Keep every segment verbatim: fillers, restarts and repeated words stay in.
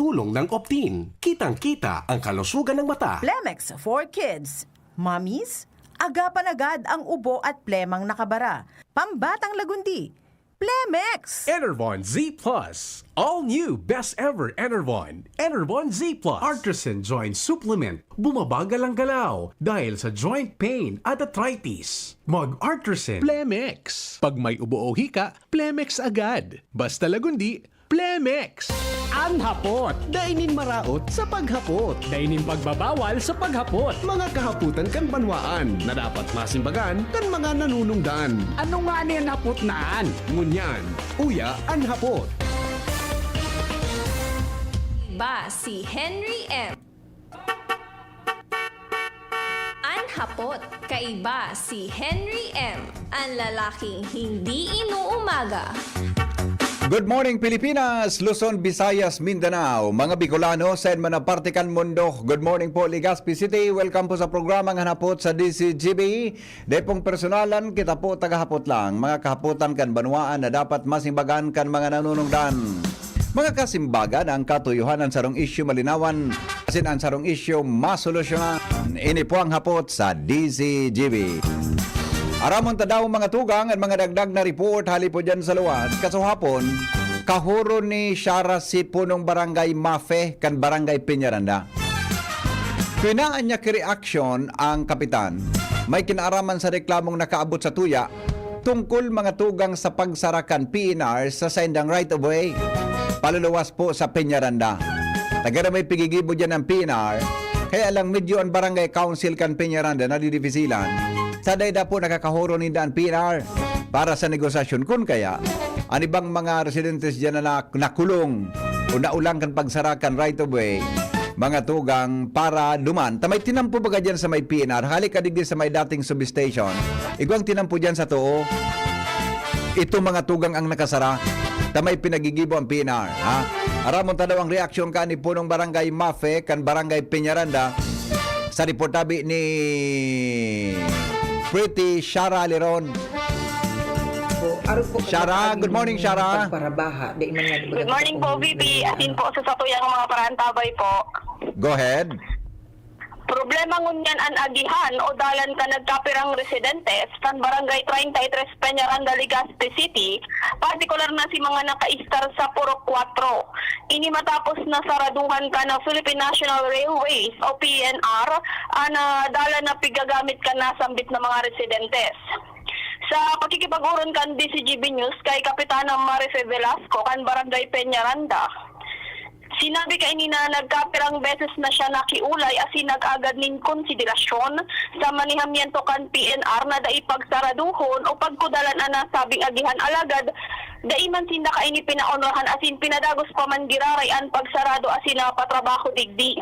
Tulong ng Optin. Kitang-kita ang kalusugan ng mata. Plemex for Kids. Mommies, agapan agad ang ubo at plemang nakabara. Pambatang lagundi. Plemex! Enervon Z plus. All new best ever Enervon. Enervon Z plus. Artisan Joint Supplement. Bumabagal ang galaw dahil sa joint pain at arthritis. Mag Artisan. Plemex. Pag may ubo o hika, Plemex agad. Basta lagundi, Plemex. An hapot, dai nin maraot sa paghapot. Dai nin pagbabawal sa paghapot. Mga kahapotan kan banwaan na dapat masimbagan kan mga nanunungdan. Ano ngani an hapot na an? Ngunyan, uya an hapot. Ba si Henry M. An hapot, kaiba si Henry M, an lalaking hindi inuumaga. Good morning, Pilipinas, Luzon, Visayas, Mindanao, mga Bicolano, sa man na parte kan mundo. Good morning po, Legazpi City. Welcome po sa programang Hanapot sa D C G B. Dai pong personalan, kita po tagahapot lang. Mga kahapotan kan banwaan na dapat masimbagan kan mga nanunungdan. Mga kasimbagan, ang katuyohan, ang sarong isyu malinawan, asin ang sarong isyu masolusyonan. Ini po ang hapot sa D C G B. Aramon ta daw, mga tugang, an mga dagdag na report hali po dyan sa luwas. Kasuhapon, kahoron ni Shara si punong barangay Mafe kan barangay Peñaranda. Pinaan niya ki reaksyon ang kapitan. May kinaaraman sa reklamong nakaabot sa tuya tungkol, mga tugang, sa pagsara kan P N R sa saindang right of way, paluluwas po sa Peñaranda. Taga na may pigigibo dyan ang P N R, kaya lang medyo ang barangay council kan Peñaranda nadidifisilan. Sa dayda po nakakahuro ninda ang P N R para sa negosasyon. Kun kaya, an ibang mga residentes dyan na nak-, nakulong o naulang kan pagsara kan right of way, mga tugang, para duman. Ta may tinampo baga dyan sa may P N R, hali ka digdi sa may dating substation. Igwang tinampo dyan sa too. Ito, mga tugang, ang nakasara. Ta may pinagigibo ang P N R, ha? Aramon ta daw ang reaksyon kan ni punong barangay Mafe, kan barangay Peñaranda, sa report tabi ni Pretty Shara Leron. Po, arog po Shara, kaibahan good morning, ning Shara. Pagparabaha, di man nga, di ba, Good morning po, V P. Asin po sa satuyang mga parantabay po. Go ahead. Problema ngunyan an agihan o dalan kan nagkapirang residentes kan Barangay treinta y tres Peñaranda, Legazpi City, partikular na si mga nakaistar sa Purok Cuatro. Ini matapos na saraduhan kan Philippine National Railways o P N R an, ah, dalan na pigagamit kan nasambit na mga residentes. Sa pakikipag-oron kan D C G B News kay Kapitana Marife Velasco kan Barangay Peñaranda, sinabi kaini na nagkapirang beses na siya nakiolay asin nag-agad nin konsiderasyon sa manehamiento kan P N R na dai pagsaraduhon o pagkudalan an nasabing agihan, alagad dai man sinda kaini pinaonorhan asin pinadagos pa man giraray an pagsarado asin napatrabaho digdi.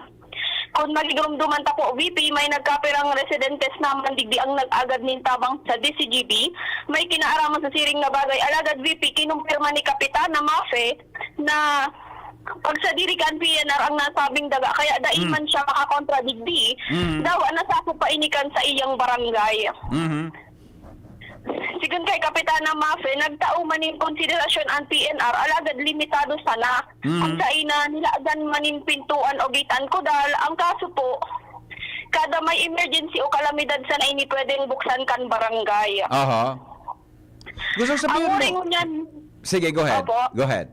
Kun magigiromdoman ta po, V P, may nagkapirang residentes naman digdi ang nag-agad nin tabang sa D C G B. May kinaaraman sa siring na bagay. Alagad, V P, kinumpirma ni Kapitana Mafe na pagsadiri kan P N R ang nasabing daga, kaya dai Mm. man siya makakontra digdi. Mm. Dawa nasakop pa ini kan sa iyang barangay. Mhm. Sigon kay Kapitana Mafe, nagtao man nin konsiderasyon an P N R, alagad limitado sana. Mhm. Kun saen na nilagan man nin pintoan o gate an kudal, ang kaso po, kada may emergency o kalamidad sana ini pwedeng buksan kan barangay. Aha. Gusto Ang sabihin mo worry ngunyan, Sige, go ahead. Opo. Go ahead.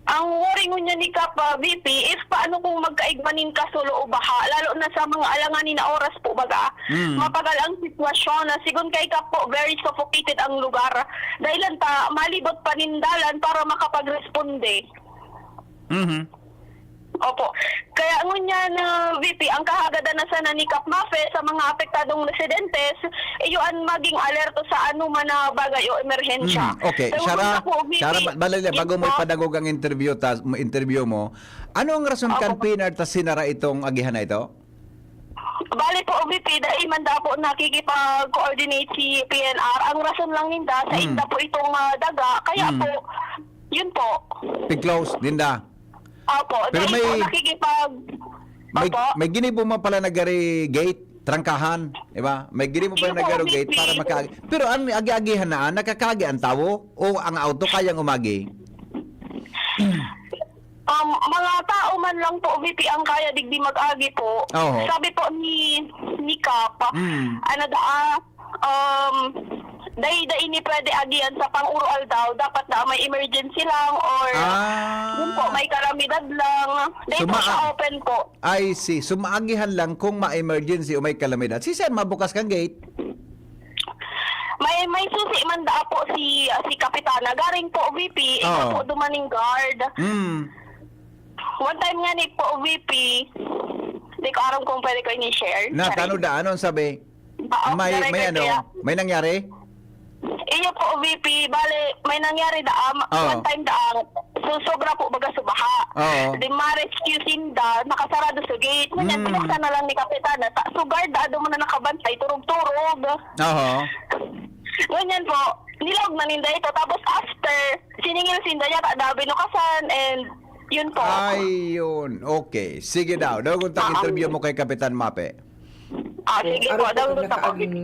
Ang worry ngunyan ni Kap, ah, V P, if paano kung magkaigwa nin kasulo o baha, lalo na sa mga alanganin na oras po baga, Mm. mapagal ang sitwasyon na sigon kay Kap po, very suffocated ang lugar. Dahilan ta, malibot pa nin dalan para makapagresponde. Mhm. Opo. Kaya ngunyan, ah, V P, ang kahagadan na sana ni Kap Mafe sa mga apektadong residentes, iyo an maging alerto sa anoman na bagay o emerhensya. Mhm. Okay. Sa Shara, una po, V P, Shara, ba-, balay, yes bago mo po. Ipadangog ang interview, tas, interview mo, ano ang rason Opo. kan P N R ta sinara itong agihan na ito? Bali po, V P, dai man daw po nakikipag-coordinate si P N R. Ang rason lang ninda, sa Hmm. inda po itong, ah, daga. Kaya Hmm. po, yun po. Pig-close, ninda. Opo, Pero dai po may, nakikipag-, may, opo. may ginibo man pala na garo gate, trangkahan, di ba? May ginibo pala Yun na po, garo V P. gate para maka-, pero ang agi-agihan na, nakakaagi ang tawo o ang auto kayang umagi? Um, mga tao man lang po, V P, ang kaya digdi mag-agi po. Oho. Sabi po ni, ni Kap, Mm. ano da, ah, um, dai, dai ini pwede agihan sa pang-uro aldaw. Dapat na may emergency lang or Ah. yun po, may kalamidad lang. Dai So, po siya maam. open po. I see. So, maagihan lang kung ma-emergency o may kalamidad. Si sir, mabukas kang gate? May, may susi man daa po si, si Kapitana. Garing po, V P, ikaw Oo. po dumaning guard. Mm. One time nga ni po, V P, di ko aram kung pwede ko ini-share. Na, Sorry. tano da, ano ang sabi? Oo, May, direct may ano, kaya. may nangyari? Iyo po, V P, bale, may nangyari da, um, Oo. one time da, so, sobra po baga sa baha. Oo. Di ma-rescue sinda, nakasarado sa gate. Ngunyan, Mm. pinuksan na lang ni Kapitana. Ta, so, guard, ado mo na nakabantay, turog-turog. Oho. Ngunyan po, nilaog na ninda ito. Tapos after, siningil sinda niya, ta, da, binukasan, and yun po. Ayun. Okay. Sige daw. Daw kung tang Ah, interview um, mo kay Kapitan Mape. Ah, So, sige po, arog po daw pag gusto ko. nakaaging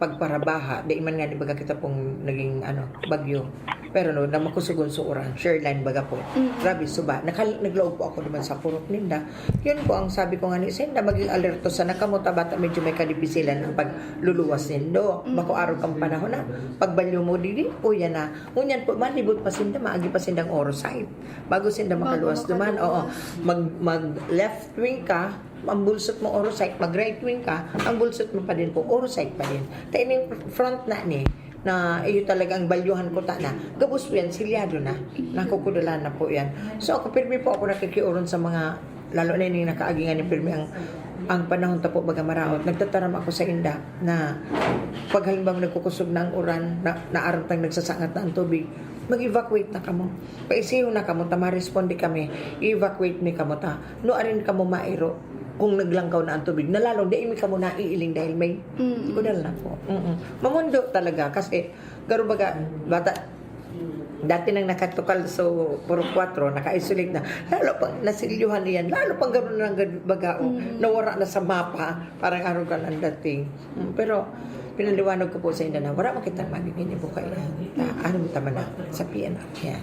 pagparabaha, di man nga, di baga kita pong naging, ano, bagyo. Pero no, na makusugon sa uran, share line baga po. Mm. Grabe, suba. Nakal-, naglaog po ako naman sa purok ninda. Yun po ang sabi ko nga ni Senda, maging alerto sana kamo, ta bata medyo may kadipisilan ang pagluluwas nindo. Mm. Bako arog ang panahon na, pagbalyo mo didi, o yan na. Ngunyan po, malibot pa sinda, maagi pa sindang orosite. Bago sinda Bago makaluwas duman, oo. makaluwas. Mag, mag left wing ka, ang bulsot mo orosite, mag right wing ka, ang bulsot mo pa din po, orosite pa din. Ta ining front na ni, na iyo talagang balyuhan ko ta na, gabos po yan, silyado na. Nakukudalan na po yan. So ako, pirmi po ako nakikiuron sa mga, lalo na yung nakaagi nga ni pirmi ang, ang panahon ta po baga maraot. Nagtataram ako sa inda na pag halimbawa nagkukusog na ang uran, na, naaram tang nagsasangat na ang tubig, mag-evacuate na kamo. Paisihon na kamo, ta ma-responde kami, i-evacuate mi kamo ta. Nuarin kamo mairo kung naglangkaw na ang tubig, na lalong dai mi kamo naiiling dahil may Mm. kudal na po. Mm-mm. Mamundo talaga kasi, garo baga, bata, dati nang nakatukal, so, puro kwatro, naka-isolate na. Lalo pang nasilyuhan iyan, lalo pang garo na lang gad-, baga, oh, Mm. nawara na sa mapa, parang arugan ang dating. Mm, pero pinaliwanag ko po sa inyo na wala man kitang magiging ibuka yan. Ta, ano mo tama na sa P N R yan.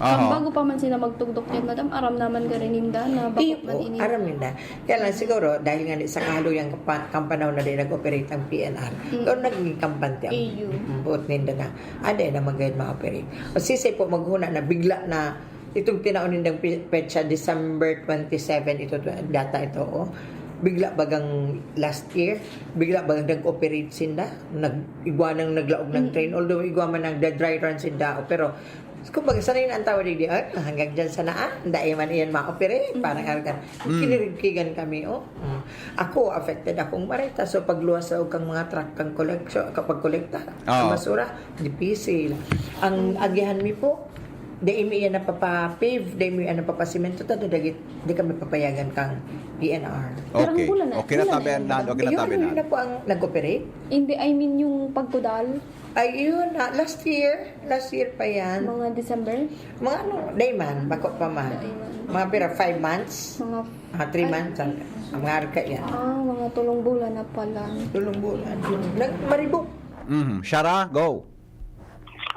Aha. Ang bago pa man sila magtugdok yan, madam, aram naman gari ninda na bakit Iyo, man ini. aram ninda. Kaya lang siguro, dahil nga ni sa kahaluyan kapa-, kang panahon na di nag-operate ang P N R, Mm. doon naging kampante ang Iyo. buot ninda na, ah, di na magayad ma-operate. O sisay po maghuna na bigla na itong tinaon nindang pi-, petsa, December twenty-seven, ito, to, data ito, oh. Bigla bagang last year, bigla bagang nag-operate sinda, nag-, igwa nang naglaog ng Mm. train, although igwa man nagda-dry run sinda, oh, pero, kumbaga, sanay na ang tao digdi, "Ay, hanggang dyan sana, ah, dai man iyan ma-operate," Mm. parang argan. Mm. Kinirikigan kami, oh. Mm. Ako, affected akong marita, so pagluwas sa kang mga truck, kang koleksyon, kapag kolekta, Oo. ang basura, dipisil. Ang Mm. agihan mi po, dai mi iyan napapa-pave, dai mi iyan napapasimento, ta dagit, di kami papayagan kang P N R. Pero ang Okay. bulan na, Okay na, bulan na tabi yan, na, okay na, yun, tabi yun na. na po ang nag-operate. Hindi, I mean, yung pagkudal. Ay, yun, ah, last year. Last year pa yan. Mga December? Mga ano, day man, bako pa man. Day man. Mga pira, five months? Mga Ah, three Ay. months, ah. Ang mga arka yan. Ah, mga tulong bulan na pala. Tulong bulan. Nag-, maribok. Mhm. Shara, go.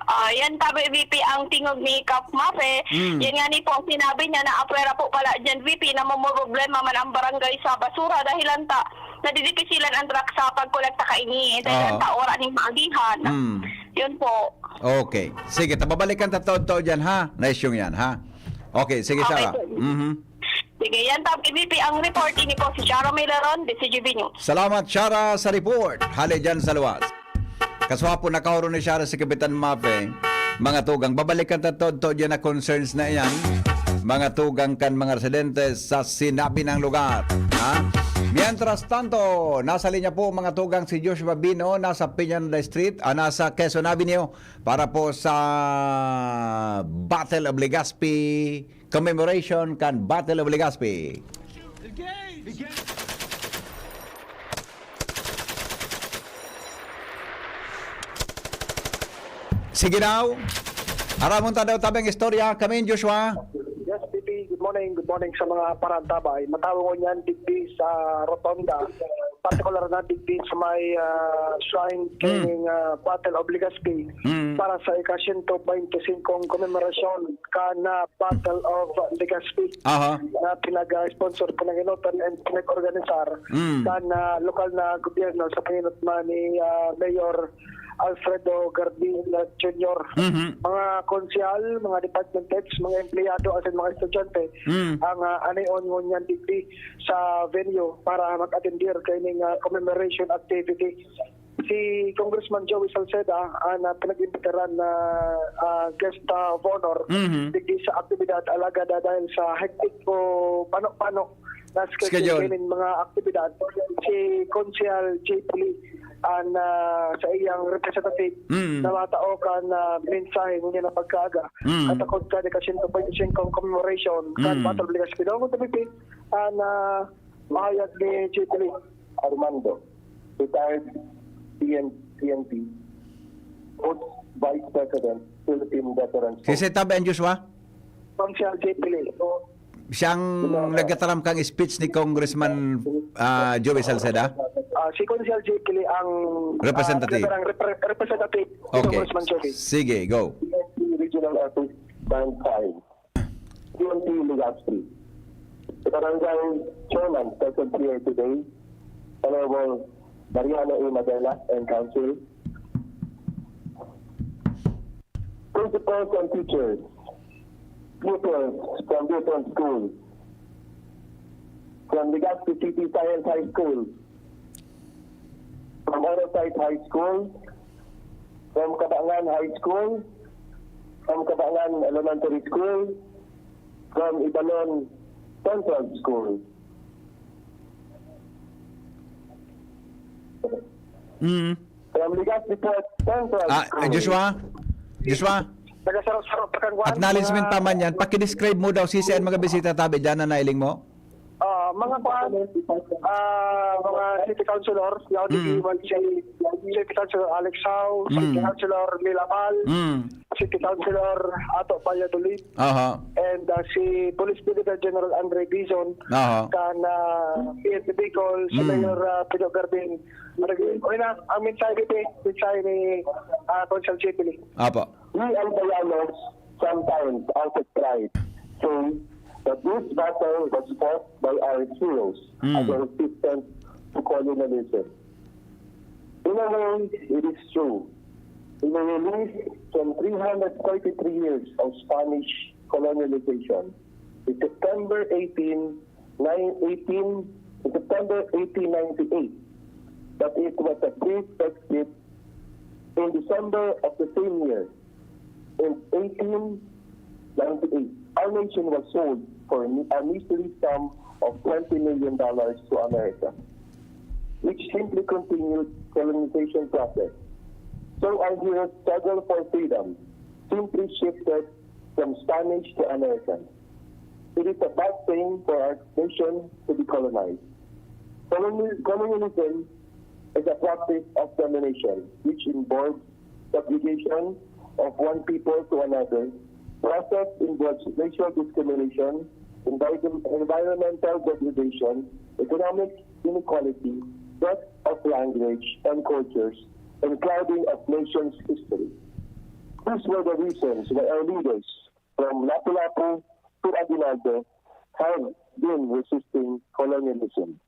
Ah, yan, tabi, V P, ang tingog ni Kap Mafe. Mm. Yan nga ni po ang sinabi niya na apwera po pala dyan, V P, na mamumroblema man ang barangay sa basura dahilan ta nadidipisilan ang truck sa pagkolekta kaini. Dahil Oo. ang tao wala ning maagihan. Mm. Yun po. Okay. Sige, tababalikan ta taod-taod yan, ha? Na isyung yan, ha? Okay, sige, Okay, Shara. po. Mhm. Sige, yan, tabi, V P, ang report. Ini po si Shara Milaron, D C G B News. Salamat, Shara, sa report. Hale dyan sa luwas. Kaswapon, nakauro ni Shara si Kapitan Mafe. Mga tugang, babalikan ta taod-taod yan na concerns na yan. Mga tugang kan mga residentes sa sinabi ng lugar. Ha? Mientras tanto, nasa linya po, mga tugang, si Joshua Bino, nasa Peña Street, ah, nasa Quezon Avenue, para po sa Battle of Legazpi, commemoration kan Battle of Legazpi. Sige daw. Aramon ta daw tabang istorya. Kami, Joshua. Yes, P P, good morning. Good morning sa mga parantabay. Matawag ko niyan, digdi sa Rotonda. partikular na digdi sa may, ah, shrine Mm. kining, ah, Battle of Legazpi Mm. para sa ika-siyento baynte singkong komemorasyon kan, ah, Battle of Legazpi Aha. na pinag-sponsor, pinag-inutan, and pinag-organisar Mm. kan, ah, lokal na gobyerno sa panginutma ni, ah, Mayor Alfredo Garbin Junior. Mhm. Mga konsehal, mga department heads, mga empleyado, asin mga estudyante Mm. ang, ah, anayon ngunyan digdi sa venue para mag-atendir kaining, ah, commemoration activity. Si Congressman Joey Salceda, ah, na pinag-imbitaran na, ah, guest, ah, of honor Mhm. digdi sa aktibidad, alagad, ah, dahil sa hectic o pano-pano na schedule Schedule. kining mga aktibidad, si Konsehal J P Lee, ah, na sa iyang representative Mm. na matao kan, ah, mensahe ngunyan na pagkaaga. Mm. Katakod kan ika-siyento baynte singkong commemoration kan Mm. Battle of Legazpi. Daw mo tabi, ah, na mahayag ni J P Lee. Armando, retired P N, P N P, Post Vice President, Philippine Veterans Home. Sisay tabi an Joshua? Konsehal J P Lee. Siyang nagtataram kang speech ni Congressman, ah, Joey Salceda? Ah, si Konsehal J P Lee ang, Representative. ah, ang repre-, representative ni Okay. Congressman Joey. Sige, go. Regional Office, Band five. P N P Legazpi. Barangay Chairman present here today, Honorable Mariano A. Madela and Council. Principals and teachers, pupils from different schools, from Legazpi City Science High School, from Onosite High School, from Cabangan High School, from Cabangan Elementary School, from Ibalon Central School. Mm. From Legazpi Central Ah, School. Joshua? Joshua? Taga Saro-Saro, Pakanguan. Acknowledgement Mga pa man yan. Pakidescribe mo daw, sisay an mga bisita tabi dyan na nailing mo? Ah, mga kuan, ah, mga city councilor, yaw di Mm. iwan si City Councilor Alex Howe, City Mm. Councilor Mila Mal, Mm. City Councilor Ato Valladolid, Aha. and, ah, si Police Brigadier General Andre Dizon, Aha. kan, ah, P N P Bicol, si Mm. Mayor, ah, Pido Garbin. Ano yun? Okay na, ang mensahe ni, mensahe ni, ah, Consul Chipley. Apo. We Albayanos sometimes out of pride say that this battle was fought by our heroes Mm. as a resistance to colonialism. In a way, it is true. In a relief from three hundred thirty-three years of Spanish colonialization, in September eighteen, nine, eighteen, in September eighteen ninety-eight, that it was a brief respite in December of the same year, in eighteen ninety-eight, our nation was sold for a measly sum of twenty million dollars to America, which simply continued colonization process. So our heroes' struggle for freedom simply shifted from Spanish to American. It is a bad thing for our nation to be colonized. Coloni-, colonialism is a practice of domination which involves subjugation of one people to another. Process involves racial discrimination, environ-, environmental degradation, economic inequality, death of language and cultures, and clouding of nations' history. These were the reasons why our leaders, from Lapu-Lapu to Aguinaldo, have been resisting colonialism.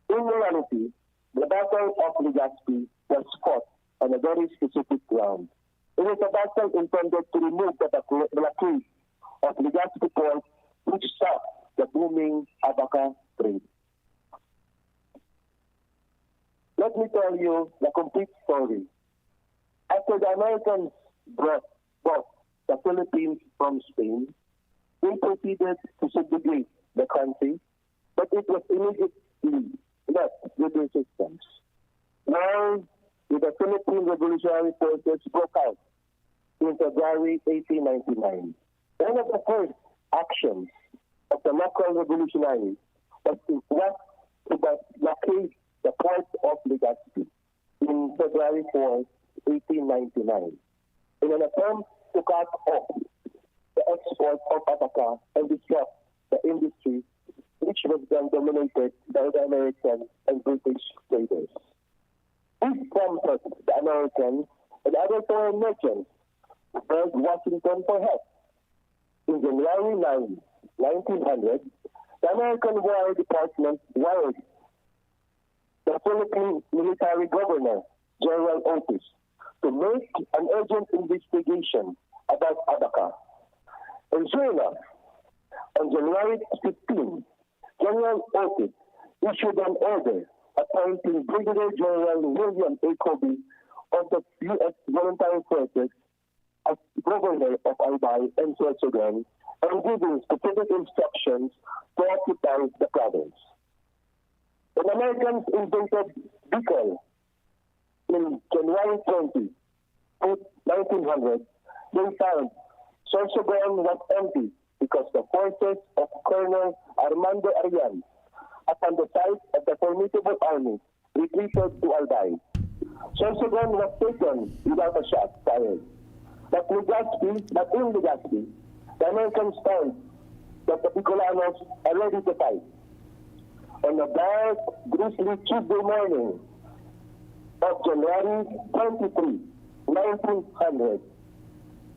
In reality, the Battle of Legazpi was fought on a very specific ground. It was a battle intended to remove the block-, blockade of Legazpi port, which stopped the booming abaca trade. Let me tell you the complete story. After the Americans brought, bought the Philippines from Spain, they proceeded to subjugate the country, but it was immediately met with resistance. War with the Philippine Revolutionary Forces broke out in February eighteen ninety-nine. One of the first actions of the local revolutionaries was to, was to blockade the port of Legazpi in February fourth, eighteen ninety-nine, in an attempt to cut off the export of abaca and disrupt the industry, which which was then dominated by the American and British traders. This prompted the Americans and other foreign merchants to beg Washington for help. In January nine, nineteen hundred, the American War Department wired the Philippine military governor, General Otis, to make an urgent investigation about Abaca. And sure enough, on January fifteen, General Otis issued an order appointing Brigadier General William A. Coby of the U S Voluntary Forces as governor of Albay and Sorsogon and giving specific instructions to occupy the province. When Americans invaded Bicol in January twenty, nineteen hundred, they found Sorsogon was empty because the forces of Colonel Armando Arjan, upon the sight of the formidable army, retreated to Albay. Sorsogon was taken without a shot fired. But Legazpi, but in Legazpi, the Americans found that the Bicolanos are ready to fight. On a dark, drizzly Tuesday morning of January twenty-three, nineteen hundred,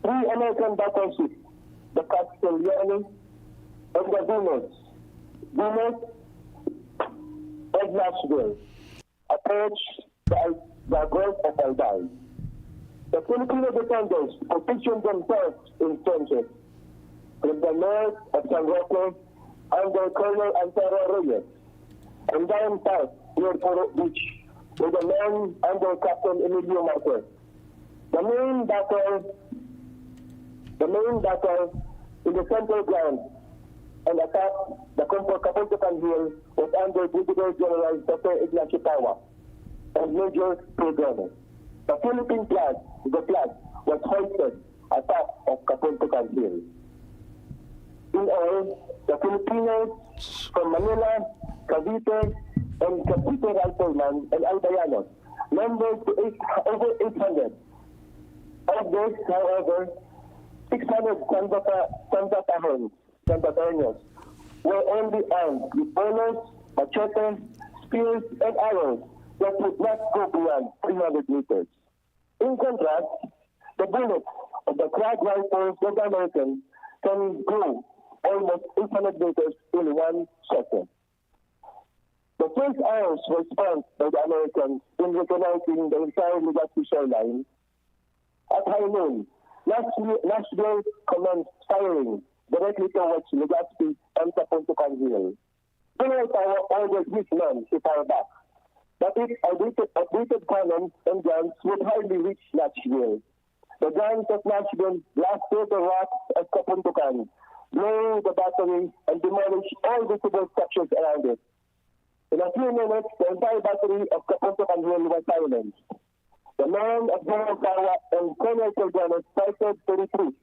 three American battleships, the Castellani and the Venus, Venus and Nashville, approached the, Al- the Gulf of Albay. The Filipino defenders positioned themselves in trenches in the north of San Roque under Colonel Antero Reyes, and down south near Puro Beach with the men under Captain Emilio Marquez. The main battle, the main battle in the central ground and atop the Compo- Capultucan Hill was under Brigadier General Jose Ignacio Pawa and Major Pedrones. The Philippine flag, the flag was hoisted atop of Capultucan Hill. In all, the Filipinos from Manila, Cavite, and Cavite Riflemen and Albayanos numbered to eight, over eight hundred. Of this, however, six hundred Santa, Santa Tahon, Santa Tahonios, were only armed with bolos, machete, spears, and arrows that would not go beyond three hundred meters. In contrast, the bullets of the crack rifles of the Americans can go almost eight hundred meters in one second. The first arrows were spent by the Americans in reconnoitering the entire Legazpi shoreline. At high noon, Nashville, Nashville commenced firing directly towards Legazpi and Capultucan Hill. General Pawa ordered his men to fire back, but its outdated, outdated cannons and guns would hardly reach Nashville. The guns at Nashville blasted the rocks of Capultucan, blowing the battery and demolished all visible structures around it. In a few minutes, the entire battery of Capultucan Hill was silenced. The men of General Pawa and Colonel Quijano started to retreat.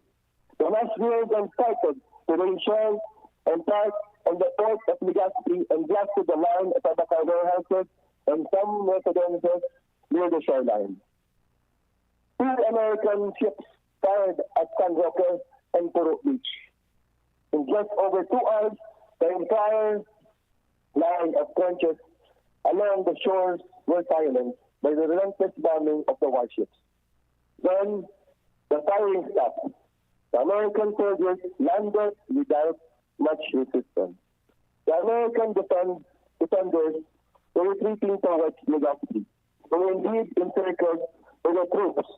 The Nashville then started to rain shells and parts on the port of Legazpi and blasted the line of Abaca warehouses and some residences near the shoreline. Two American ships fired at San Roque and Puro Beach. In just over two hours, the entire line of trenches along the shores were silenced by the relentless bombing of the warships. Then, the firing stopped. The American soldiers landed without much resistance. The American defend, defenders were retreating towards Legazpi. They were indeed encircled by the troops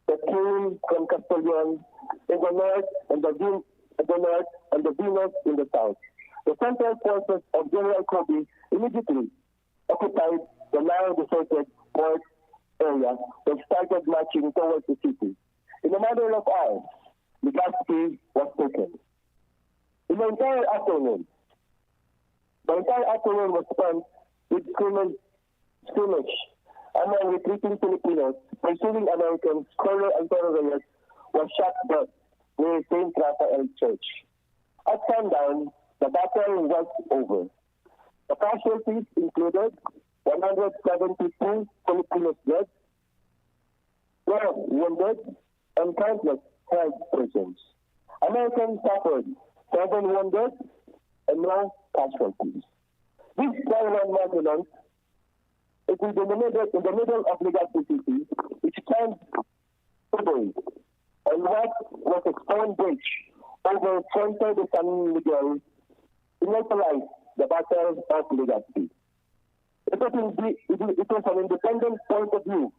that came from Castellon in the north and the Vin- in the north and the Venus in the south. The central forces of General Coby immediately occupied the now deserted port area and started marching towards the city. In a matter of hours, Legazpi was taken. In the entire afternoon, the entire afternoon was spent with scrimmage, scrimmage among retreating Filipinos pursuing Americans. Colonel Antonio Reyes was shot dead near Saint Raphael Church. At sundown, the battle was over. The casualties included one hundred seventy-two Filipinos dead, twelve wounded, and countless held prisons. Americans suffered seven wounded, and no casualties. This triumphant monument is in the middle, in the middle of Legazpi City, which stands today on what was a stone bridge over Fuente de San Miguel, immortalized the Battle of Legazpi. It was, in the, it, it was an independent point of view.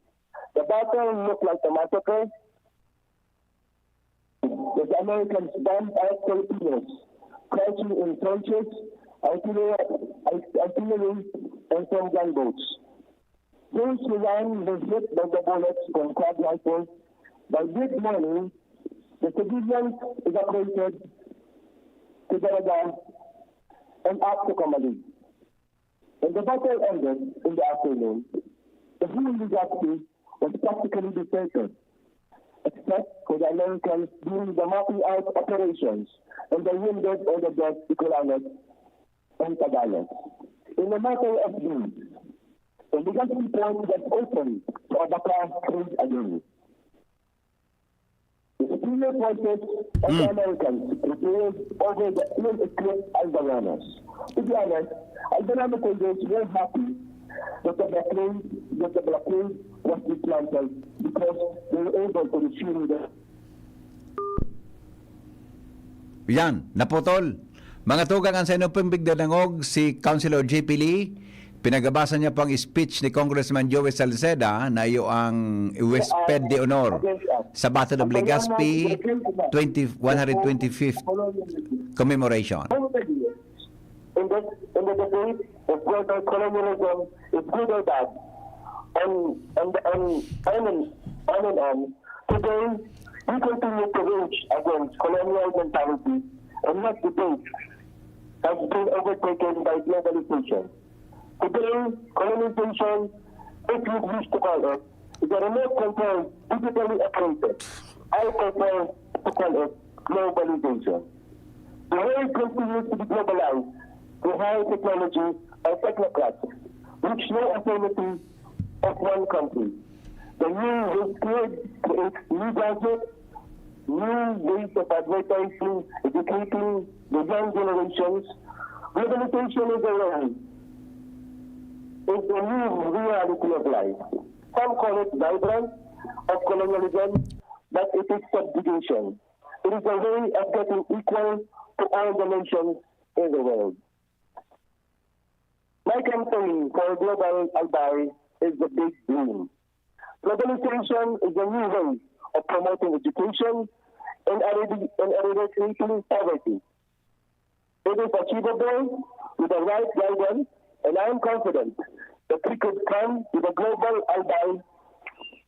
The battle looked like a massacre, with Americans bombed out Filipinos, crouching in trenches, artillery, artillery and from gunboats. Those who ran were hit by the bullets from Krag rifles. By mid-morning, the civilians evacuated to Daraga and up to Camalig. When the battle ended in the afternoon, the whole Legazpi was practically deserted, except for the Americans during the mapping out operations and the wounded or the dead Bicolanos and Tagalos. In a matter of days, the Legazpi port was opened to Abaca trade again. The superior forces of the Hmm. Americans prevailed over the ill-equipped Albayanos. To be honest, Albayano soldiers were happy that the blockade, that the blockade was dismantled because they were able to resume the Yan, naputol. Mga tugang, ang sainong pong pigdadangog, si Councilor J P Lee, pinagabasa niya po ang speech ni Congressman Joey Salceda na iyo ang huwesped de honor sa Battle of Legazpi twenty, one hundred twenty-fifth commemoration. In the, in the debate of whether colonialism is good or bad, and, and, and, and, and, and, today, we continue to rage against colonial mentality, and that debate has been overtaken by globalization. Today, colonization, if you wish to call it, is a remote control, digitally operated. I prefer to call it globalization. The world continues to be globalized through high technology by technocrats, which no authority of one country. The new ways create, create new gadgets, new ways of advertising, educating the young generations. Globalization is a reality, is a new reality of life. Some call it vibrant of colonialism, but it is subjugation. It is a way of getting equal to all the nations in the world. My campaign for Global Albay is the big dream. Globalization is a new way of promoting education and eradi-, and eradicating poverty. It is achievable with the right guidance, and I am confident that we could come to the Global Albay,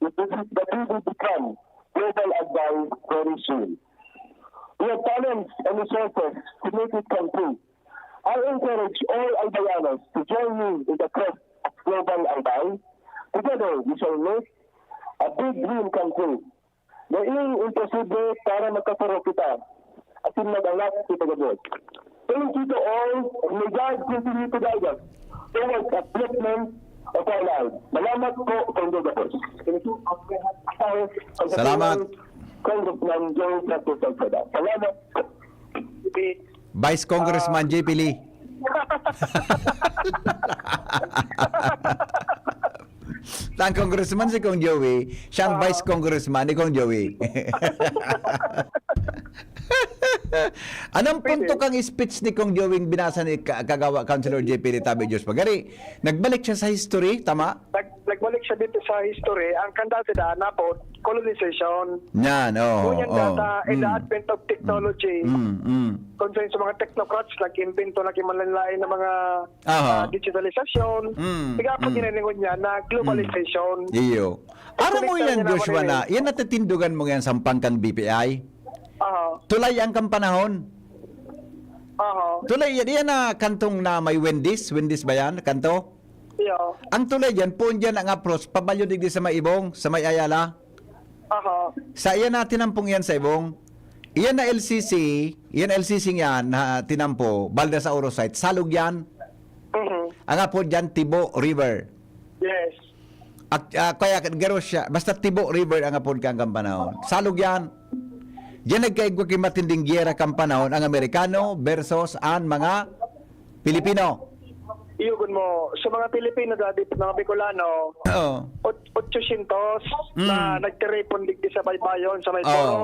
that we, that we will become Global Albay very soon. We have talents and resources to make it come true. I encourage all Albayanos to join me in the quest of Global Albay. Together, we shall make a big dream come true. Dai imposible para magkasaro kita asin mag-angat kita gabos. Thank you to all, and may God continue to guide us towards upliftment of our lives. Salamat po, Congressman. Salamat. Congressman Joe Francis Salceda. Salamat. Vice Congressman Ah. J P Lee. Ang congressman si Kong Joey, siyang Ah. vice congressman ni Kong Joey. Anong Pwede. punto kang speech ni Kong Joey binasa ni Ka-, Kagawa Councilor J P Lee, tabi Diyos pagari? Nagbalik siya sa history, tama? Nag-, nagbalik siya dito sa history. Ang kandal sa daan na po, colonization. Yan, oo, Ngunyan oo. data, in the Mm. advent of technology, Mm, mm. kung saan sa mga technocrats, nag-invento na kimanlain na mga, Aha. ah, digitalization, Mm, tiga pa mm. ginalingon niya na Mm. globalization. Iyo. Aram mo Ito yan, na Joshua, naman na eh. yan natitindugan mo yan sa Pampanga B P I? Aha. Tulay ang kampanahon. Aha. Tulay yan, yan na kantong na may Wendy's. Wendy's ba yan? Kanto? Iyo. Ang tulay dyan, poon dyan ang approach, pabalyo digdi sa may Ibong, sa may Ayala. Aha. Sa iyan na tinampong iyan sa Ibong, iyan na L C C, iyan L C C niyan na tinampo, Balda sa Oro site, salog yan. Mhm. Ang apod dyan, Tibo River. Yes. Ak-, ah, kaya garo siya, basta Tibo River ang apod ka ang kampanahon. Salog yan. Diyan nagkaigwa ki matinding giyera kan panahon, ang Amerikano versus an mga Pilipino. Iyogon mo, sa mga Pilipino dati, mga Bicolano, Oo. ot-, otsosyentos Mm. na nagtiripon digdi sa Baybayon, sa may Oo. Poro,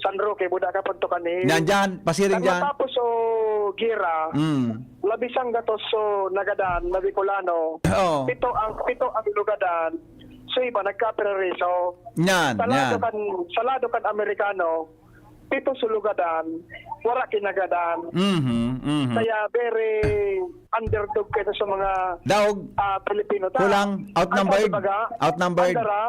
San Roque, buda ka punto kani. Nandyan, pasiring Ang dyan. matapos o giyera, Mm. labisang gatos so nagadan, mga Bicolano. Oo. Pito ang, pito ang lugadan. So iba, nagkapreso. Yan, Sa lado yan. kan, sa lado kan Amerikano, pito so lugadan, wara kinagadan. Mhm, mhm. Kaya very underdog kayo sa mga, Daog. ah, Pilipino. Ta, Kulang, ang outnumbered. Sabi baga, Outnumbered. andara,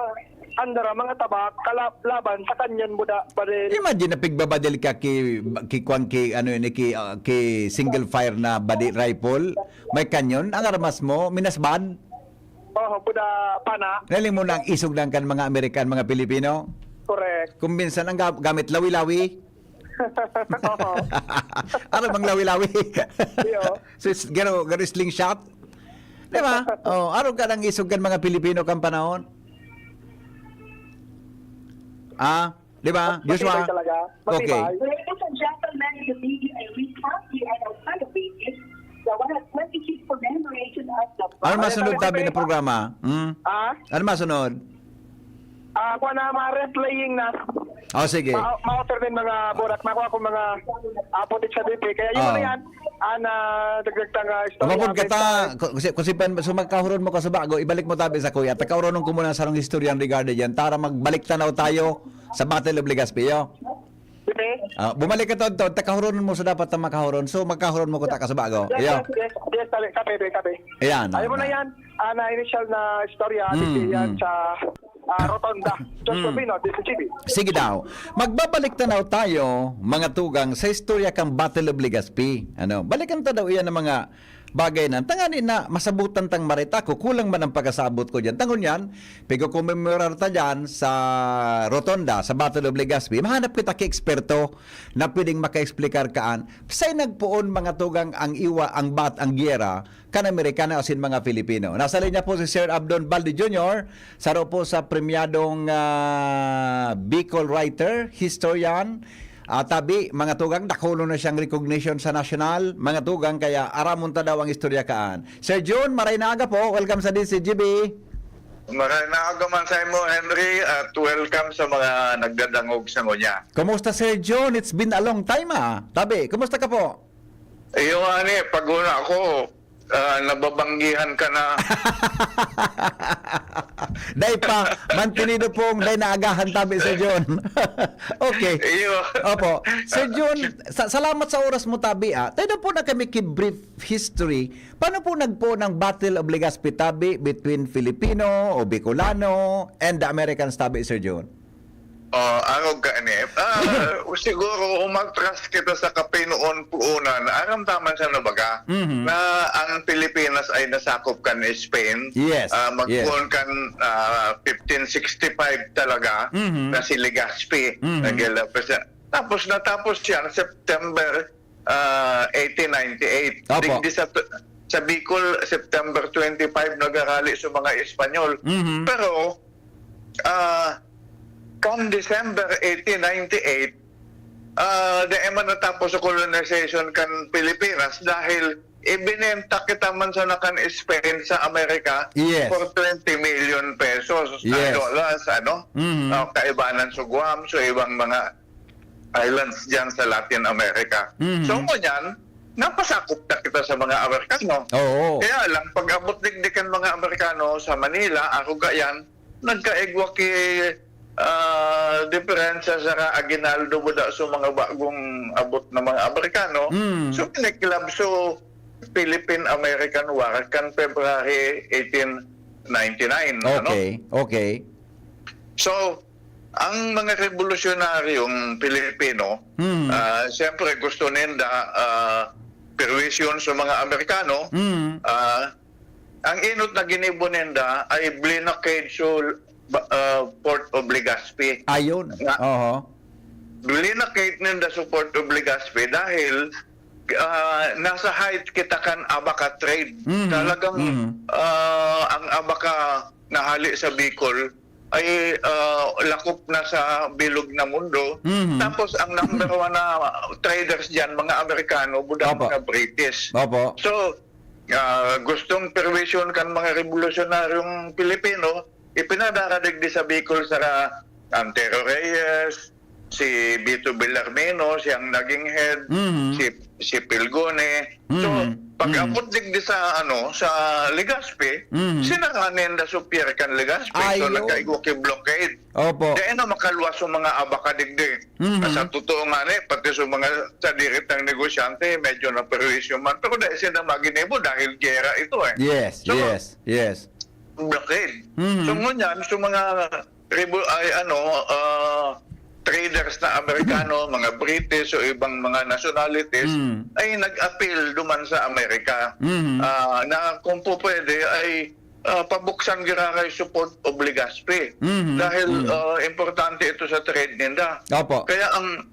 andara, mga tabak, kalab-, laban sa kanyon buda, baril. Imagine na pigbabadil ka ki, ki kwan, ki, ano yun, ki, ah, ki single fire na badi rifle. May kanyon, ang armas mo, minasban. Oo, buda pana. Naling mo na ang isog lang kan mga Amerikan, mga Pilipino. Correct. Kung minsan ang ga-, gamit lawi-lawi. Oo. Ano bang lawi-lawi? Iyo. So, it's garo, garo slingshot. Di ba? Oh, araw ka nang isog kan mga Pilipino kan panahon. Ah, di ba? Mas Joshua? matibay talaga. Okay. Matibay. Ladies and gentlemen, good evening. I recap the N L Philippines. The one hundred twenty-fifth commemoration of the Ano masunod Ano tabi na tabi? programa? Hmm? Ah? Ano masunod? Ah, kuha na, mga ref-playing na. Oh, sige. Ma-, ma-offer din mga burak. Makuha ko mga, ah, footage sa D P. Kaya yun Oo. na yan. Ah, na dagdag tang, ah, istorya. Umabot ka ta, Basta ku-, kusi, kusi pan, so magkahuron mo ka sa bago, ibalik mo tabi sa kuya. Takahuronon ko muna sarong istorya regarding yan. Tara, magbalik tanaw tayo sa Battle of Legazpi, yo. Sige. Ah, bumalik ka to, to, takahuronon mo sa dapat na makahuron. So, magkahuron mo ko ta ka sa bago. Yes, Yo. yes, yes, yes, tabi, tabi, tabi, tabi. Ayan, Ayaw mo na ayan. yan. Ah, na initial na istorya, Mm, dito yan mm. sa, ah, Rotonda. Joshua Mm. Pino, D C G B. Sige daw. Magbabalik tanaw tayo, mga tugang, sa istorya kang Battle of Legazpi. Ano, balikan ta daw iyan ng mga bagay na. Tangani na, masabutan tang marita ko, kulang man ang pagkasabot ko diyan. Tangon yan, pigo-commemorar ta diyan sa Rotonda, sa Battle of Legazpi. Mahanap kita ki eksperto na pwedeng maka-explicar kaan. Say nagpoon, mga tugang, ang iwa, ang bat, ang giyera, kan Amerikano asin mga Pilipino. Nasa linya po si Sir Abdon Baldi Junior, saro po sa premyadong, ah, Bicol writer, historian, ah, tabi, mga tugang, dakulo na siyang recognition sa nasyonal, mga tugang, kaya aramon ta daw ang istorya kaan. Sir Jun, maray na aga po. Welcome sa D C G B. Maray na aga man sa imo, Henry, at welcome sa mga nagdadangog sa ngunya. Kumusta, Sir Jun? It's been a long time, ah. Tabi, kumusta ka po? Iyo, ani, pag una ako, ah, nababanggihan ka na. Dai pa, mantenido pong dai naagahan tabi, Sir Jun. Okay. Iyo. Opo. Sir Jun, sa-, salamat sa oras mo tabi, ah. Tayo na po na kami ki-brief history. Paano po nagpoon ang Battle of Legazpi tabi between Filipino o Bicolano and the Americans tabi, Sir Jun? Oh, arog ka, Nep. Ah, siguro umatras kita sa kapinoon-poonan. Aram taman sa nabaga Mhm. na ang Pilipinas ay nasakop kan Spain. Yes, Ah, yes. magpoon kan, ah, fifteen sixty-five talaga Mhm. na si Legazpi. Mhm. Nag-represent. Tapos natapos yan, September, ah, eighteen ninety-eight. Opo. Digdi sa, sa Bicol, September twenty-five, nagarali sa mga Espanyol. Mhm. Pero, ah, kan December eighteen ninety-eight, ah, dai man natapos sa colonization kan Pilipinas dahil ibinenta kita man sana kan Spain sa Amerika Yes. for twenty million pesos, ah, Yes. dollars, ano? Mhm. Ah, kaibanan sa Guam, so ibang mga islands diyan sa Latin America. Mhm. So, ngunyan, napasakop na kita sa mga Amerikano. Oo. Kaya lang, pag-abot digdi kan mga Amerikano sa Manila, aruga yan, nagkaigwa ki, ah, diferensya sa aguinaldo buda sa mga bagong abot na mga Amerikano. Mm. So, piniklab so Philippine-American War kan February eighteen ninety-nine, ano? Okay, okay. So, ang mga revolusyonaryong Pilipino, Mm. ah, siyempre gusto ninda, ah, perwisyon sa mga Amerikano. Mm. Ah, ang enot na ginibo ninda ay blockade sa, ah, Port of Legazpi. Ayun. Nga, Oho. blockade ninda sa Port of Legazpi dahil, ah, nasa height kita kan abaca trade. Mhm. Talagang, Mhm. ah, ang abaca na hali sa Bicol, ay, ah, lakop na sa bilog na mundo. Mhm. Tapos ang number one na traders diyan, mga Amerikano, buda Opo. mga British. Opo. So, ah, gustong perwisyon kan mga revolusyonaryong Pilipino, ipinadara digdi sa Bicol saka Antero Reyes, si Vito Villarmeno, siyang naging head, Mhm. si, si Pilgone. So, Mhm. pag-abot Mhm. digdi sa, ano, sa Legazpi, Mhm. sinara ninda si pier kan Legazpi. So, Ayun. nagkaigwa ki blockade. Opo. Dai na makaluwas ang mga abaka digdi. Mhm. Sa totoo nga ni, pati sa mga sadiritang negosyante, medyo naperwisyo man. Pero dai sila maginibo dahil gera ito eh. Yes, So, yes, yes. blockade. Mhm. So, ngunyan, sa mga revo-, ay, ano, ah, traders na Amerikano, mga British o ibang mga nationalities, Mm. ay nag-appeal duman sa Amerika. Mhm. Ah, na kung po pwede, ay, ah, pabuksan giraray si Port of Legazpi. Mhm. Dahil, Mhm. ah, importante ito sa trade ninda. Opo. Kaya ang,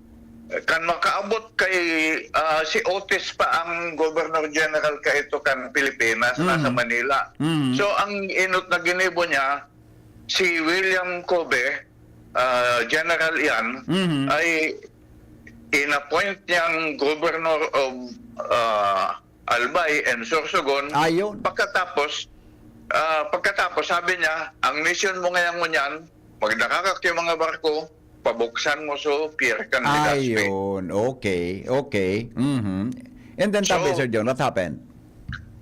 kan makaabot kay, ah, si Otis pa ang Governor General kaito kan Pilipinas, nasa Mhm. Manila. Mhm. So, ang enot na ginibo niya, si William Kobe, ah, General iyan, Mhm. ay inappoint niyang Governor of, ah, Albay and Sorsogon. Ayun. Pagkatapos, ah, pagkatapos, sabi niya, "Ang mission mo ngayon ngunyan, magdakakak yung mga barko, pabuksan mo so pier kan Legazpi." Ayun. Okay. Okay. Mhm. And then, So, tabi, Sir John, what happened?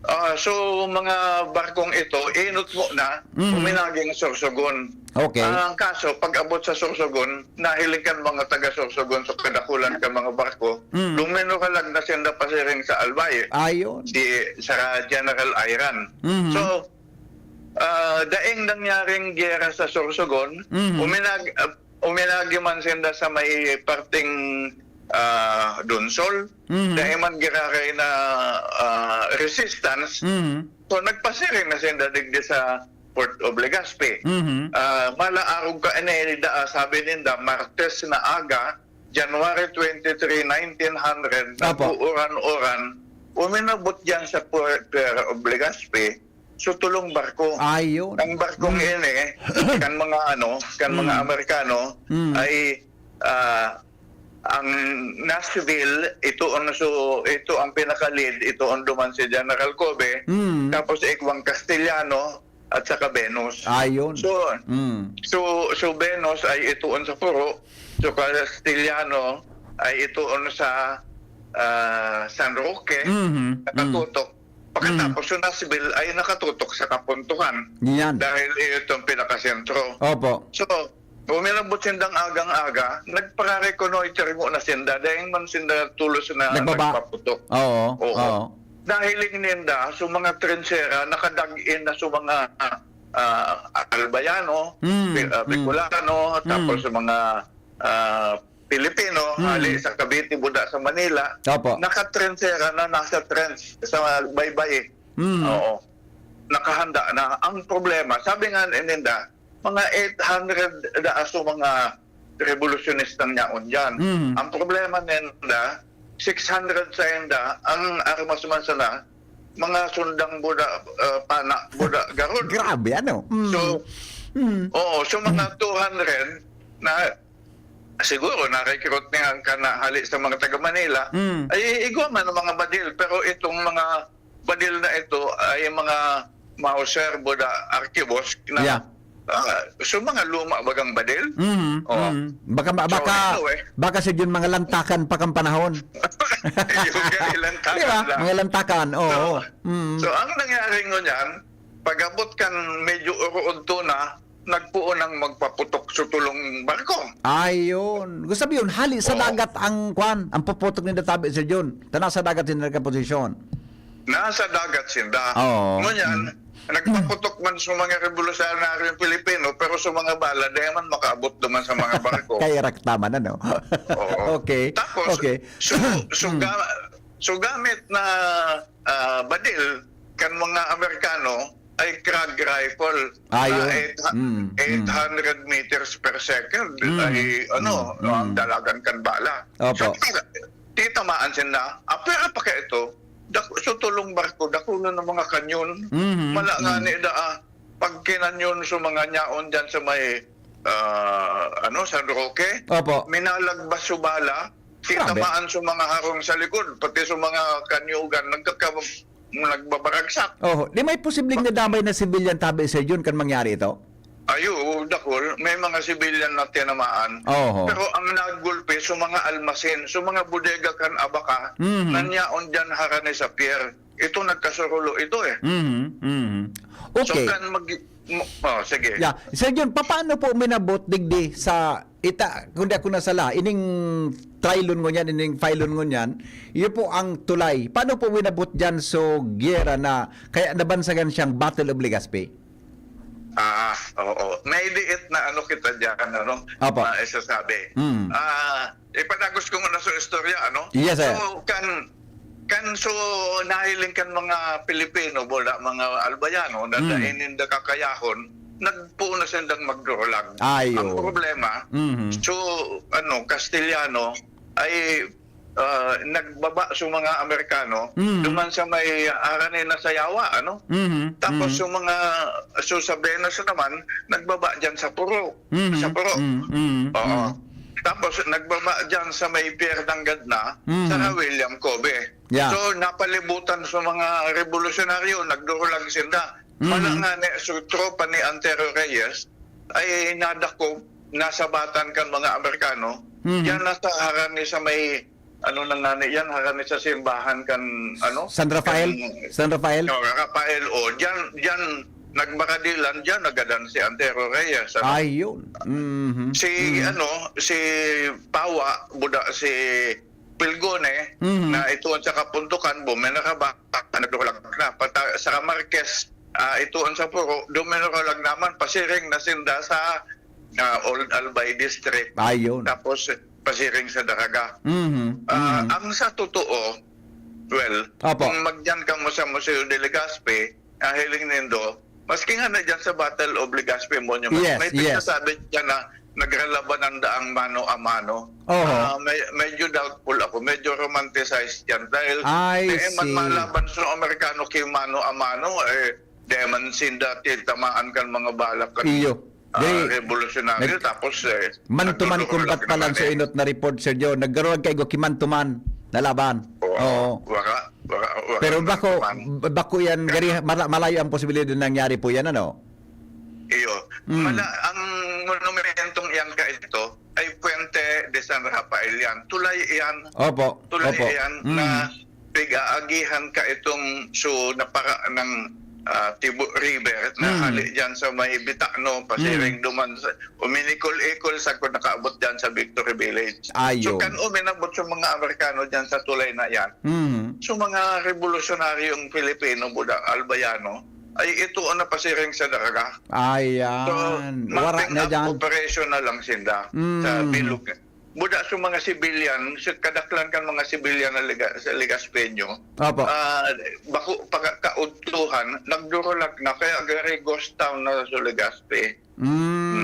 Ah, so, mga barkong ito, inot mo na, Mhm. uminaging Sorsogon. Okay. Ang kaso, pag-abot sa Sorsogon, nahiling kan mga taga Sorsogon sa kadakulan kan mga barko, Mm. luminuralag na sinda pasiring sa Albay. Ayun. Si, sa General Iran. Mhm. So, ah, daing nangyaring giyera sa Sorsogon, Mhm. uminag-, ah, uminagi man sinda sa may parteng, ah, Donsol, Mhm. dai man giraray na, ah, resistance. Mhm. So, nagpasiring na sinda digdi sa Port of Legazpi. Mhm. Ah, mala arog kaini, da, sabi ninda, Martes na aga, January twenty-three, nineteen hundred, Apo. nag-uuran-uran, uminabot diyan sa Port, Pier of Legazpi, so tulong barko. Ayun. Ang barkong Mm. ini, kan mga ano, kan mga Mm. Amerikano, Mm. ay, ah, ang Nashville, ito ang so, ito ang pinaka-lead, ito ang duman si General Kobe, Mm. tapos igwang Castellano, at saka Venus. Ayun. So, Mm. so, so Venus ay ituon sa puro, so Castellano ay ituon sa, ah, San Roque, Mhm. nakatutok. Mm. Pagkatapos, so Nashville ay nakatutok sa kapuntuhan. Yan. Dahil iyon itong pinakasentro. Opo. So, uminabot sindang agang-aga, nagpara-reconnoiter muna sinda, dahil man sinda tulos na Nagbaba. nagpaputok. Oo, Oo. oo. Nahiling ninda, so mga trinsera, nakadag-in na so mga, ah, Albayano, Mm, Bi-, ah, mm. Bicolano, tapos Mm. sa mga, ah, Pilipino, Mm. hali sa Cavite, buda sa Manila, Opo. nakatrinsera na, nasa trench, sa baybay. Mm. Oo. Nakahanda na. Ang problema, sabi nga ninda, mga eight hundred daa so mga rebolusyonistang yaon diyan. Mm. Ang problema ninda, six hundred sainda, ang armas man sana, mga sundang buda, ah, pana, buda, garod. Grabe, ano? Mm. So, Mm. oo, so mga Mm. two hundred na siguro na-recruit niya ang kana hali sa mga taga Manila, Mm. ay igwa man ang mga badil, pero itong mga badil na ito ay mga Mauser, buda, arquebus na, Yeah. ah, so mga luma bagang badil. Mhm, Oo. mhm. Baka, So, baka, anyway. baka sa yun, mga lantakan pa kang panahon. Yung mga lantakan Di ba? lang. Mga lantakan, oo. So, Mm. so, ang nangyari ngunyan, pag-abot kan medyo uruod to na, nagpuon ang magpaputok sa tulong barko. Ayun. Gusto sabi yun, hali sa Oo. dagat ang kwan, ang puputok ni Databi, Sir John. Tana sa dagat yung nagkaposisyon. Nasa dagat sinda. Oo. Ngunyan, Mm. nagpaputok man sa mga revolusyonaryong Pilipino, pero sa mga bala, di man makaabot naman sa mga barko. Kaya raktaman, ano? Oo. Okay. Tapos, Okay. so, so, Mm. ga-, so gamit na, ah, badil, kan mga Amerikano, ay Krag rifle Ayun. na eight hu-, Mm, mm. eight hundred meters per second. Mm, Ay, ano, mm, ang mm. dalagan kan bala. Opo. So, tita-, titamaan sinda. Ah, pero pa ka ito, dak-, so tulong barko, dakulo na mga kanyon. Mhm, Mala nga mhm. ni da, ah, pag kinanyon sa mga nyaon dyan sa may ah, ano, San Roque, Opo. minalagbas su bala, Grabe. tinamaan su mga harong sa likod, pati su mga kanyugan, nagkaka-, nagbabaragsak. Oho. Di may posibleng nadamay na civilian tabi, Sir Jun, kan mangyari ito? Ay, oo, dakul. May mga civilian na tinamaan. Oho. Pero ang nagulpi, su mga almasin, su mga bodega kan Abaca, Mhm. na nyaon diyan harani sa pier. Ito, nagkasurulo ito eh. Mhm, mhm. So, Okay. kan mag-, mo-, oh, sige. Yeah. Sir Jun, papaano po minabot digdi sa ita, kung di ako nasala, ining trilon ngunyan, ining phylon ngunyan, iyo po ang tulay. Paano po minabot diyan so giyera na kaya nabansagan siyang Battle of Legazpi? Ah, oo. May liit na ano kita diyan, ano, Apo. na isasabi. Mm. Ah, ipadagos ko muna sa istorya, ano? Yes, sir. So, kan, kan, so, nahiling kan mga Pilipino, bola, mga Albayano, na Mm. dai ninda kakayahon, nagpoon na sindang magdurulag. Ayo. Ang problema, Mhm. so, ano, Kastelyano ay, ah, nagbaba sa mga Amerikano, Mhm. duman sa may, ah, harani na sa Yawa, ano? Mhm. Tapos Mhm. yung mga, so, sa Venus naman, nagbaba dyan sa Puro. Mhm. Sa Puro. Mhm. Mhm. Oo. Mhm. Tapos nagbaba dyan sa may Pier Dangad na, Mhm. sa William Kobe. Yeah. So, napalibutan sa mga revolusyonaryo, nagdurulag sinda. Mhm. Wala nga ni, so, tropa ni Antero Reyes, ay nadakop, nasabatan kan mga Amerikano. Mhm. Yan nasa harani sa may, ano na nga ni, yan, harani sa simbahan kan, ano, San Rafael? kan San Rafael? No, Rafael, o, diyan, diyan, nagbaradilan, diyan, nagadan si Antero Reyes, ano? Ay, yun. Mhm. Si, Mhm. ano, si Pawa, buda, si Pilgone, Mhm. na ituon sa Kapuntukan, buminaraba, nagdurulag na. Pata-, sa Marquez, ah, ituon sa Puro, duminurulag naman, pasiring na sinda sa, ah, Old Albay District. Ayun. Tapos, pasiring sa Daraga. Mhm. Ah, Mhm. ang sa totoo, well, Opo. kung magdiyan kamo sa Museo de Legazpi, ah, hiling nindo, maski nga na dyan sa Battle of Legazpi Monument, Yes, may yes. pagsasabi dyan na nagralabanan daang mano a mano. Oho. Ah, me-, medyo doubtful ako. Medyo romanticized yan. Dahil I di man see. malaban sa Amerikano ki mano a mano, eh, di man sinda titamaan kan mga balak kan, Iyo. ah, Diri, revolusyonaryo. nag-, Tapos, eh, man-to-man nagdudurulag combat pa lang naman, so eh. inot na report, Sir Joe. Nagkaroon kayo ki man-to-man na laban. Oo. Oo. Waka, waka, waka Pero man bako, man. bako yan, gari, mala-, malayo ang posibilidad na nangyari po yan, ano? Iyo. Mm. Mala-, ang monumentong iyan ka ito ay Puente de San Rafael yan. Tulay iyan. Opo, Tulay opo. iyan Mm. na pig-aagihan ka itong so napara ng, ah, Tibo River na Mm. hali diyan sa may Bitacno, pasiring Mm. duman sa, uminikol-ikol sa kung nakaabot diyan sa Victory Village. So, Ayun. kan uminabot sa mga Amerikano diyan sa tulay na yan, Mm. so mga revolusyonaryong Pilipino, buda, Albayano, ay ito ang napasiring sa Daraga. Ayan. So, Wara mapping na up dyan. operation na lang sinda sa Mm. bilog. Buda sa mga civilian, sa kadaklan kan mga civilian na Liga-, sa Legazpeño, Opo. ah, bako pagkaudtuhan, nagdurulag na, kaya gari ghost town na sa Legazpe. Mm.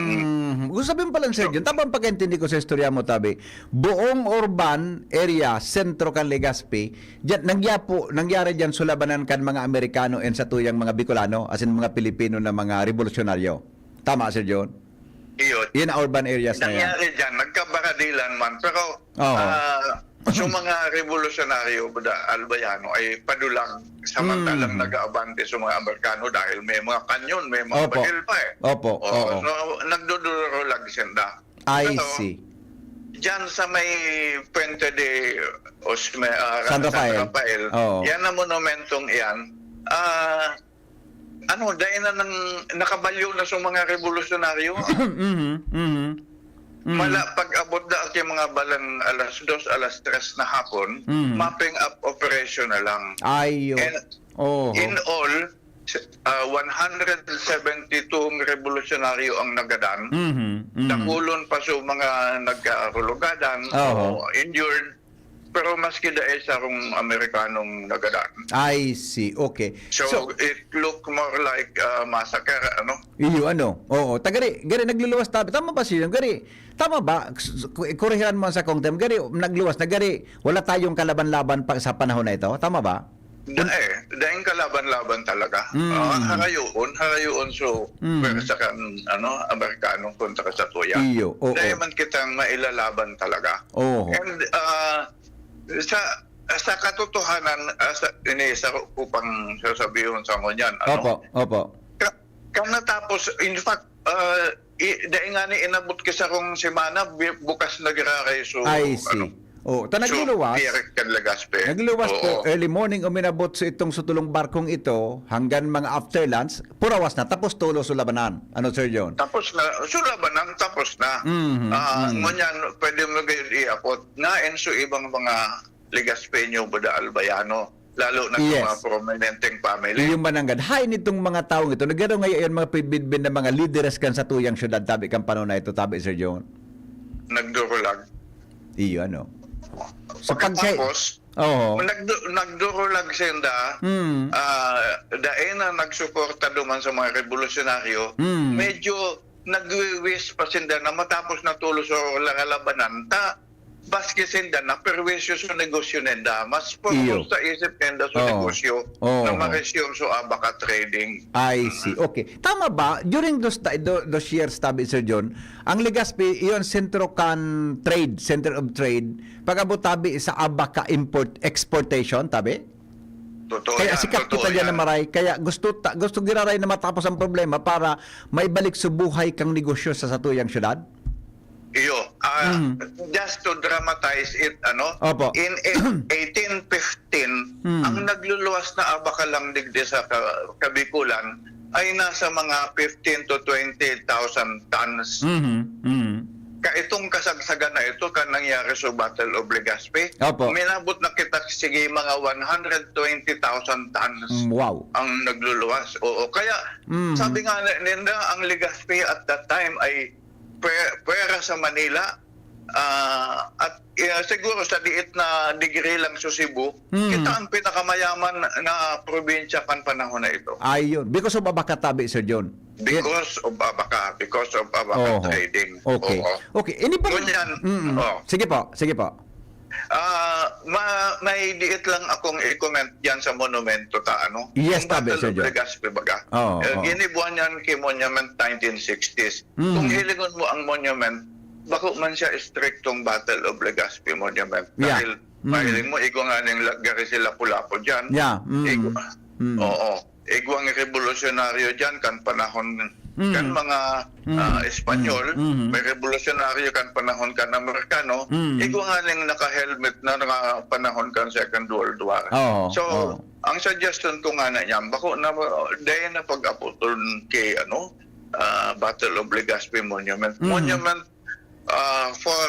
Mm. Gusto sabihin pala, Sir So, John, tama ang pagkaintindi ko sa istorya mo, tabi. Buong urban area, sentro kan Legazpi, Diyan, nangya po, nangyari diyan sulabanan kan mga Amerikano and sa tuyang mga Bicolano, as in mga Pilipino na mga revolusyonaryo. Tama, Sir John? Iyo. Yan ang urban areas na yan. Nangyari diyan, nagkabaradilan man. Pero, Oo. ah, sa mga revolusyonaryo, buda, Albayano, ay padulag, samantalang Mm. nag-aabante sa mga Amerikano dahil may mga kanyon, may mga Opo. baril pa eh. Opo, Oo, oo. so, nagdudurulag sinda. I Pero, see. Diyan sa may Puente de Osme-, ah, San San Rafael. Rafael, Oo. yan ang monumentong iyan. Ah, ano, dahil na nang nakabalyo na sa mga revolusyonaryo. Mhm, mhm. Mhm. Mala pag-abot da at yung mga balang alas dos, alas tres na hapon, Mhm. mapping up operation na lang. Ay, yun. And Oho. in all, s-, ah, one hundred seventy-two revolusyonaryo ang nagadan. Mhm, mhm. Dakulon pa so mga nagkaarulugadan Oho. o injured. Pero maski dai sarong Amerikanong nagadan. I see. Okay. So, So, it look more like, ah, massacre, ano? Iyo, ano? Oo. Tagari, gari nagluluwas tabi. Tama ba siya? Gari, tama ba? S-, s-, ku-, kurihan mo sa kong time. Gari, nagluwas na gari. Wala tayong kalaban-laban pa sa panahon na ito. Tama ba? Da, eh, daing kalaban-laban talaga. Mm. Ah, harayoon, harayoon so, Mm. pwersa kan, ano, Amerikano kontra sa tuya. Iyo, oo. Dai man kitang mailalaban talaga. Oo. And, ah, sa, sa katotohanan, ah, sa, ini, sa ko pang sasabihon sa ngunyan, ano? Opo, opo. Ka-, kan natapos, in fact, ah, i-, dai ngani inabot ki sarong semana, bi-, bukas na giraray so, I see. ano, Oh, ta so, nagluluwas. Pier kan Legazpi. Nagluluwas Oo. po, early morning, uminabot sa itong sutulong barkong ito, hanggang mga after lunch, purawas na, tapos tulos so labanan. Ano, Sir John? Tapos na, so labanan, tapos na. Mhm, Ah, mhm. ngunyan, pwede mo gayud iapot. Ngayon, so ibang mga Legazpeño, Buda Albayano, lalo na sa Yes. mga prominenteng family. Yung mananggad. Hay nitong mga taong ito, nagkaroon ngayon mga pidbidbin na mga lideres kan sa tuyang syudad, tabi kan panahon na ito, tabi, Sir John. Nagdurulag. Iyo, ano. So, pagka-, Pagkatapos, oo. nagdu-, nagdurulag sinda, Mm. ah, dai na nagsuporta duman sa mga revolusyonaryo, Mm. medyo nagwi-wish pa sinda na matapos na tulos so kalabanan, ta, maski sinda na perwisyo sa negosyo ninda, mas Iyo. focus sa isip ninda sa Oo. negosyo Oo. na ma-resume so abaca trading. I see. Okay. Tama ba? During those ti-, tho-, those years, tabi, Sir John, ang Legazpi, iyon, sentro kan trade, center of trade, pag-abot, tabi, sa abaca import, exportation, tabi? Totoo Kaya yan, sikat totoo kita dyan na yan. maray. Kaya gusto ta-, gusto giraray na matapos ang problema para maibalik sa buhay kang negosyo sa satuyang syudad? Iyo, ah, Mm. just to dramatize it, ano, Opo. in e-, eighteen fifteen, Mm. ang nagluluwas na abaca lang digdi sa Ka-, Kabikulan ay nasa mga fifteen to twenty thousand tons. Mhm, mhm. Ka itong kasagsagan na ito, kan nangyari sa Battle of Legazpi, Opo. minabot na kita, sige, mga one hundred twenty thousand tons Mm, wow. ang nagluluwas. Oo, kaya Mhm. sabi nga ni-, ninda, ang Legazpi at that time ay pwe-, pwera sa Manila, ah, at, eh, siguro sa diit na degree lang sa Cebu, Hmm. kita ang pinakamayaman na probinsya kan panahon na ito. Ayun. Because of abaca tabi, Sir John. Because of abaca, because of abaca Oho. trading. Okay. Oo. Okay. Ini pong Ngunyan, Mm. oh. Sige po, sige po. Ah, ma-, may diit lang akong i-comment diyan sa monumento ta, ano? Yes, Yung tabi, Battle Sir of John. Legazpi, baga. Oo, Eh, oo. ginibuan yan kay Monument nineteen sixties. Mm. Kung hilingon mo ang monument, bako man siya estriktong Battle of Legazpi Monument. Yeah. Dahil Mm. mahiling mo, igwa nga ning la-, gari si Lapu-Lapu dyan. Yeah. Mm. Igwa, Mm. oo. Igwang revolusyonaryo dyan kan panahon Mm. kan mga, Mm. ah, Espanyol. Mm. Mm. May revolusyonaryo kan panahon kan Amerikano. Mm. Igwa nga ning naka-helmet na, na panahon kan Second World War. Oo, So, oo. ang suggestion ko nga na niyan, bako na, dahil na pag-apoton kay, ano, ah, Battle of Legazpi Monument. Mm. Monument, ah, for,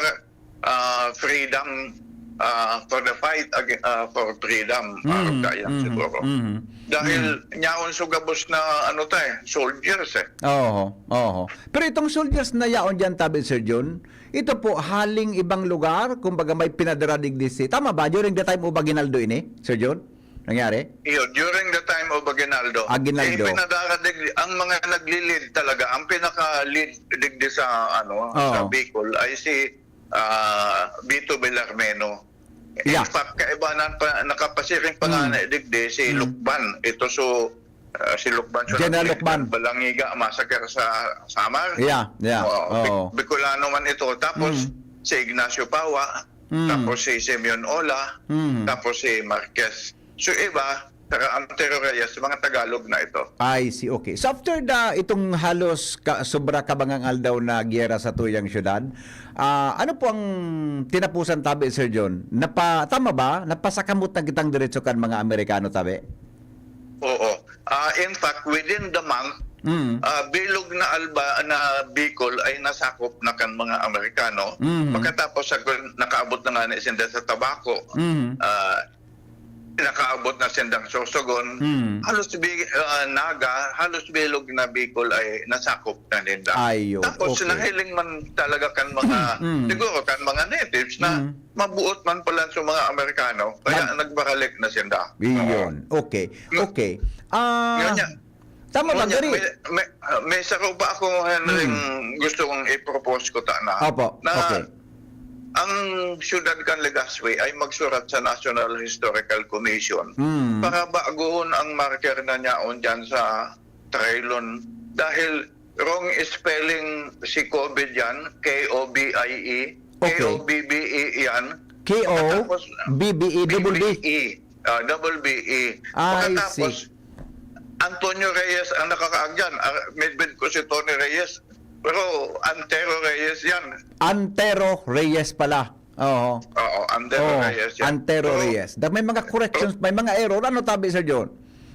ah, freedom, ah, for the fight ag-, ah, for freedom, Mm, parang kaya mm, siguro. mm, Dahil mm. nyaon so gabos na, ano ta eh, soldiers eh. Oo, oo. Pero itong soldiers na yaon dyan, tabi, Sir John, ito po, haling ibang lugar, kumbaga may pinadara digdi si, tama ba? During the time of Aguinaldo ini, Sir John? Nangyari? Iyo, during the time of Aguinaldo. Aguinaldo. Eh, pinadara dig-, ang mga nagli-lead talaga, ang pinaka-lead digdi sa, ano, Oo. sa Bicol ay si, ah, Vito Villarmeno. In Yeah. fact, kaibanan pa, nakapasiring pa nga Mm. na digdi si Mm. Lucban. Ito so, ah, si Lucban, so General nag-lead Lucban. kan Balangiga Massacre sa Samar. Yeah, yeah. Oo, Oo. Bic-, Bicolano man ito. Tapos, Mm. si Ignacio Pawa, Mm. tapos si Simeon Ola, Mm. tapos si Marquez. So, iba, saka Antonio Reyes, mga Tagalog na ito. I see, okay. So, after the, itong halos ka-, sobra kabangang aldaw na giyera sa tuyang syudad, ah, ano po ang tinapusan tabi, Sir John? Napa-, tama ba? Napasakamot na kitang diretso kan mga Amerikano tabi? Oo. Ah, in fact, within the month, Mm. ah, bilog na Alba, na Bicol ay nasakop na kan mga Amerikano. Mhm. Pagkatapos, sa, nakaabot na nga ni sinda sa Tabaco. Mhm. Ah, nakaabot na sindang Sorsogon. Mm. Halos bi-, ah, Naga, halos bilog na Bicol ay nasakop na ninda. Ayun, Tapos, okay. nahiling man talaga kan mga, Mm. siguro kan mga natives na Mm. mabuot man pala sa mga Amerikano, kaya Nag- nagbakalik na sinda. Iyon. Oo. Okay. Nga-, Okay. Ah, nga niya, tama ba, nga niya, gari? May, may, ah, may saro pa ako, Henry, Mm. gusto kong i-propose ko ta na. Opo. Na Okay. ang siyudad kan Legazpi ay magsurat sa National Historical Commission Hmm. para baguhon ang marker na niyaon diyan sa Trilon. Dahil wrong spelling si Kobe diyan, K O B I E, Okay. K O B B E yan. Pagkatapos, K O B B E, double B. B B E, ah, double B E. I Pagkatapos, see. Antonio Reyes ang nakakaag diyan. Ah, midbid ko si Tony Reyes. Pero Antero Reyes yan. Antero Reyes pala. Oo. Oo, Antero Oo, Reyes yan. Antero So, Reyes. Da-, may mga corrections, may mga error. Ano tabi, Sir John?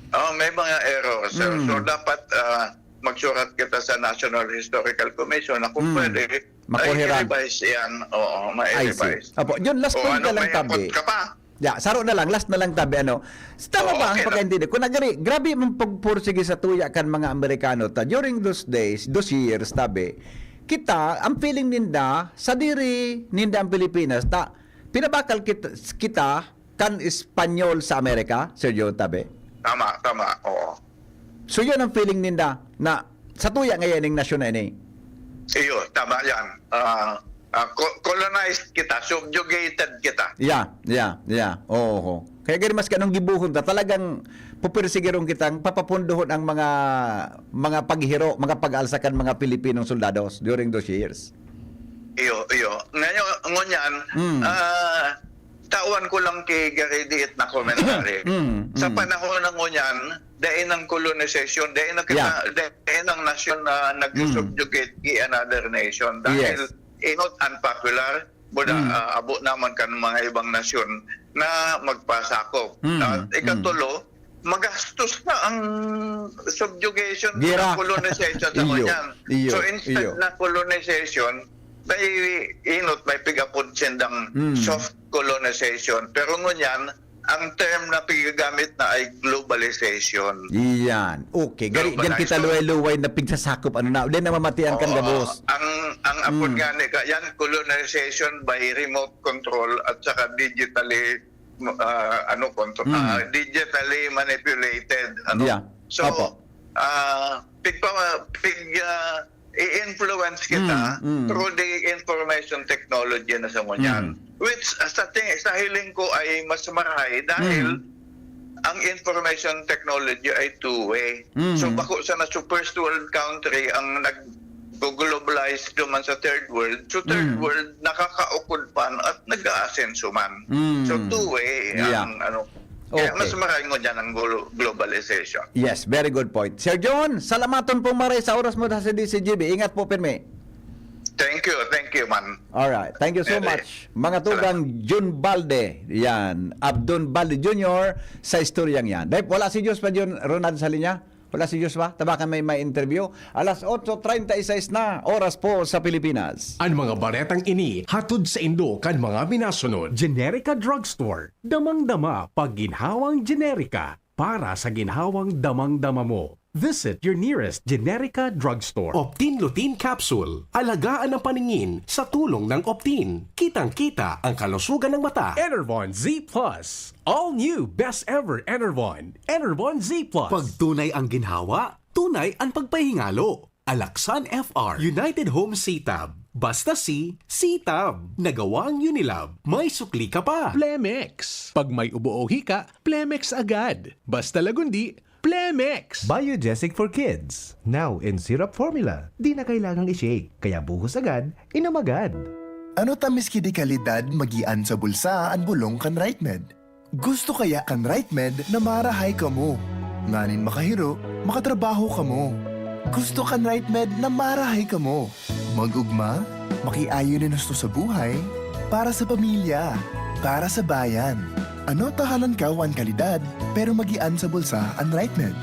Oh, may mga error, sir. Mm. So, dapat, ah, magsurat kita sa National Historical Commission na kung Mm. pwede, Makuhiran. i-revise yan. Oo, I see. ma-revise. Apo, John, last O point ano, na lang may tabi. abot ka pa? Ya, saro na lang, last na lang tabi, ano. Tama Oo, ba ang okay lang. pagkaintindi? Kung nagari, grabe mong pagpursige sa tuya kan mga Amerikano ta during those days, those years, tabi. Kita, ang feeling ninda, sadiri ninda ang Pilipinas, ta, pinabakal kita, kita kan Espanyol sa Amerika, Sir John, tabi. Tama, tama. Oo. So, yun ang feeling ninda na sa tuya ngayon ning nasyon na ini. Iyo, tama yan. Ah, ah, co-, colonized kita, subjugated kita. Yeah, yeah, yeah. Oo. Kaya gani mas kanong gibuhon ta, talagang pupirsigirong kitang papapundohon ang mga, mga paghiro, mga pag-alsa kan mga Pilipinong soldados during those years. Iyo, iyo. Ngayon, ngunyan, Mm. ah, tawan ko lang ki Gary Diit na commentary. Mm, Sa mm. panahon na ngunyan, dai nang colonization, dai na kita, Yeah. dai nang nasyon na Mm. nag-subjugate ki another nation. Dahil Yes. inot unpopular, buda, Mm. ah, abo naman kan mga ibang nasyon na magpasakop. Mm, At mm. ikatulo, magastos na ang subjugation Gira. at colonization sa Iyo, ngunyan. iyo, So, instead iyo. na colonization, may inot, may pigapod sindang Mm. soft colonization. Pero ngunyan, ang term na pigagamit na ay globalization. Iyan. Okay. Gari, diyan kita Globalization. luway-luway na pigsasakop. Ano na, uli na mamatian kan Oo, gabos. ang, ang apod Mm. nga ni ka, yan, colonization by remote control at saka digitally, ah, ano, control, Mm. ah, digitally manipulated. Ano? Yeah. So, Opo. ah, pigpa-, pig, ah, i-influence kita Mm, mm. through the information technology na sa ngunyan. Mm. Which, ah, sa ting-, sa hiling ko ay mas marahay dahil Mm. ang information technology ay two-way. Mm. So, bako sana sa first world country ang nag-globalize duman sa third world. So, third Mm. world, nakakaukod pan at nag-aasenso man. Mm. So, two-way Yeah. ang ano. Kaya Okay. mas marahay ngunyan ang glo-, globalization. Yes, very good point. Sir John, salamaton pong maray sa oras mo sa D C G B. Ingat po, pirmi. Thank you, thank you, man. Alright. Thank you so Very. much. Mga tugang Salamat. Jun Balde. Yan. Abdon Balde Junior sa istoryang yan. Dahil wala si Diyos pa, John Ronald, sa linya? Wala si Diyos pa? Tabakan may, may interview. Alas otso treinta y seis na, oras po sa Pilipinas. Ang mga baretang ini hatod sa indo kan mga minasunod. Generica Drugstore. Damang-dama pag ginhawang Generica para sa ginhawang damang-dama mo. Visit your nearest Generica Drugstore. Optin Lutein Capsule. Alagaan ang paningin sa tulong ng Optin. Kitang-kita ang kalusugan ng mata. Enervon Z plus. All new best ever Enervon. Enervon Z plus. Pag tunay ang ginhawa, tunay ang pagpahingalo. Alaksan F R. United Home C-Tab. Basta C, C-Tab. Nagawang Unilab. May sukli ka pa. Plemex. Pag may ubo o hika, Plemex agad. Basta lagundi, Plemex. Biogesic for Kids. Now in syrup formula. Di na kailangang i-shake. Kaya buhos agad, inom agad. Ano ta miski di kalidad, magian sa bulsa an bolong kan Rightmed? Gusto kaya kan Rightmed na marahay kamo? Nganing makahiro, makatrabaho kamo. Gusto kan Rightmed na marahay kamo? Mag-ugma, makiayon nin husto sa buhay, para sa pamilya, para sa bayan. Ano ta halangkaw an kalidad, pero magian sa bulsa an Rightmed?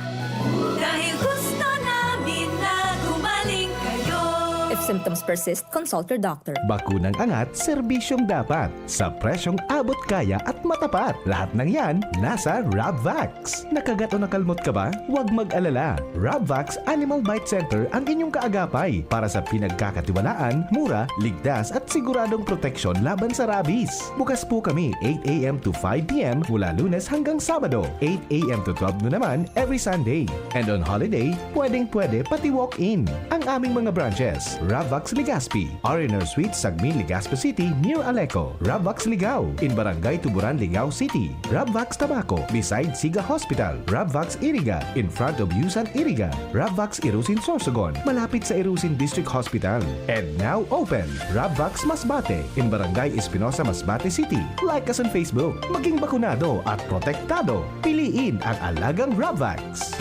Dahil gusto namin na gumaling kayo. If symptoms persist, consult your doctor. Bakunang angat, serbisyong dapat. Sa presyong abot kaya at matapat. Lahat ng yan, nasa Rabvax. Nakagat o nakalmot ka ba? Huwag mag-alala. Rabvax Animal Bite Center ang inyong kaagapay para sa pinagkakatiwalaan, mura, ligtas at siguradong proteksyon laban sa rabies. Bukas po kami eight a m to five p m mula Lunes hanggang Sabado, eight a m to twelve noon naman every Sunday. And on holiday, pwedeng-pwede pati walk-in. Ang aming mga branches, Rabvax Legazpi, R and R Suite, Sagmin, Legazpi City, near Aleco. Rabvax Ligao, in Barangay Tuburan, Ligao City. Rabvax Tabaco, beside Siga Hospital. Rabvax Iriga, in front of Yusan Iriga. Rabvax Irusin Sorsogon, malapit sa Irusin District Hospital. And now open, Rabvax Masbate, in Barangay Espinosa, Masbate City. Like us on Facebook. Maging bakunado at protektado. Piliin ang alagang Rabvax.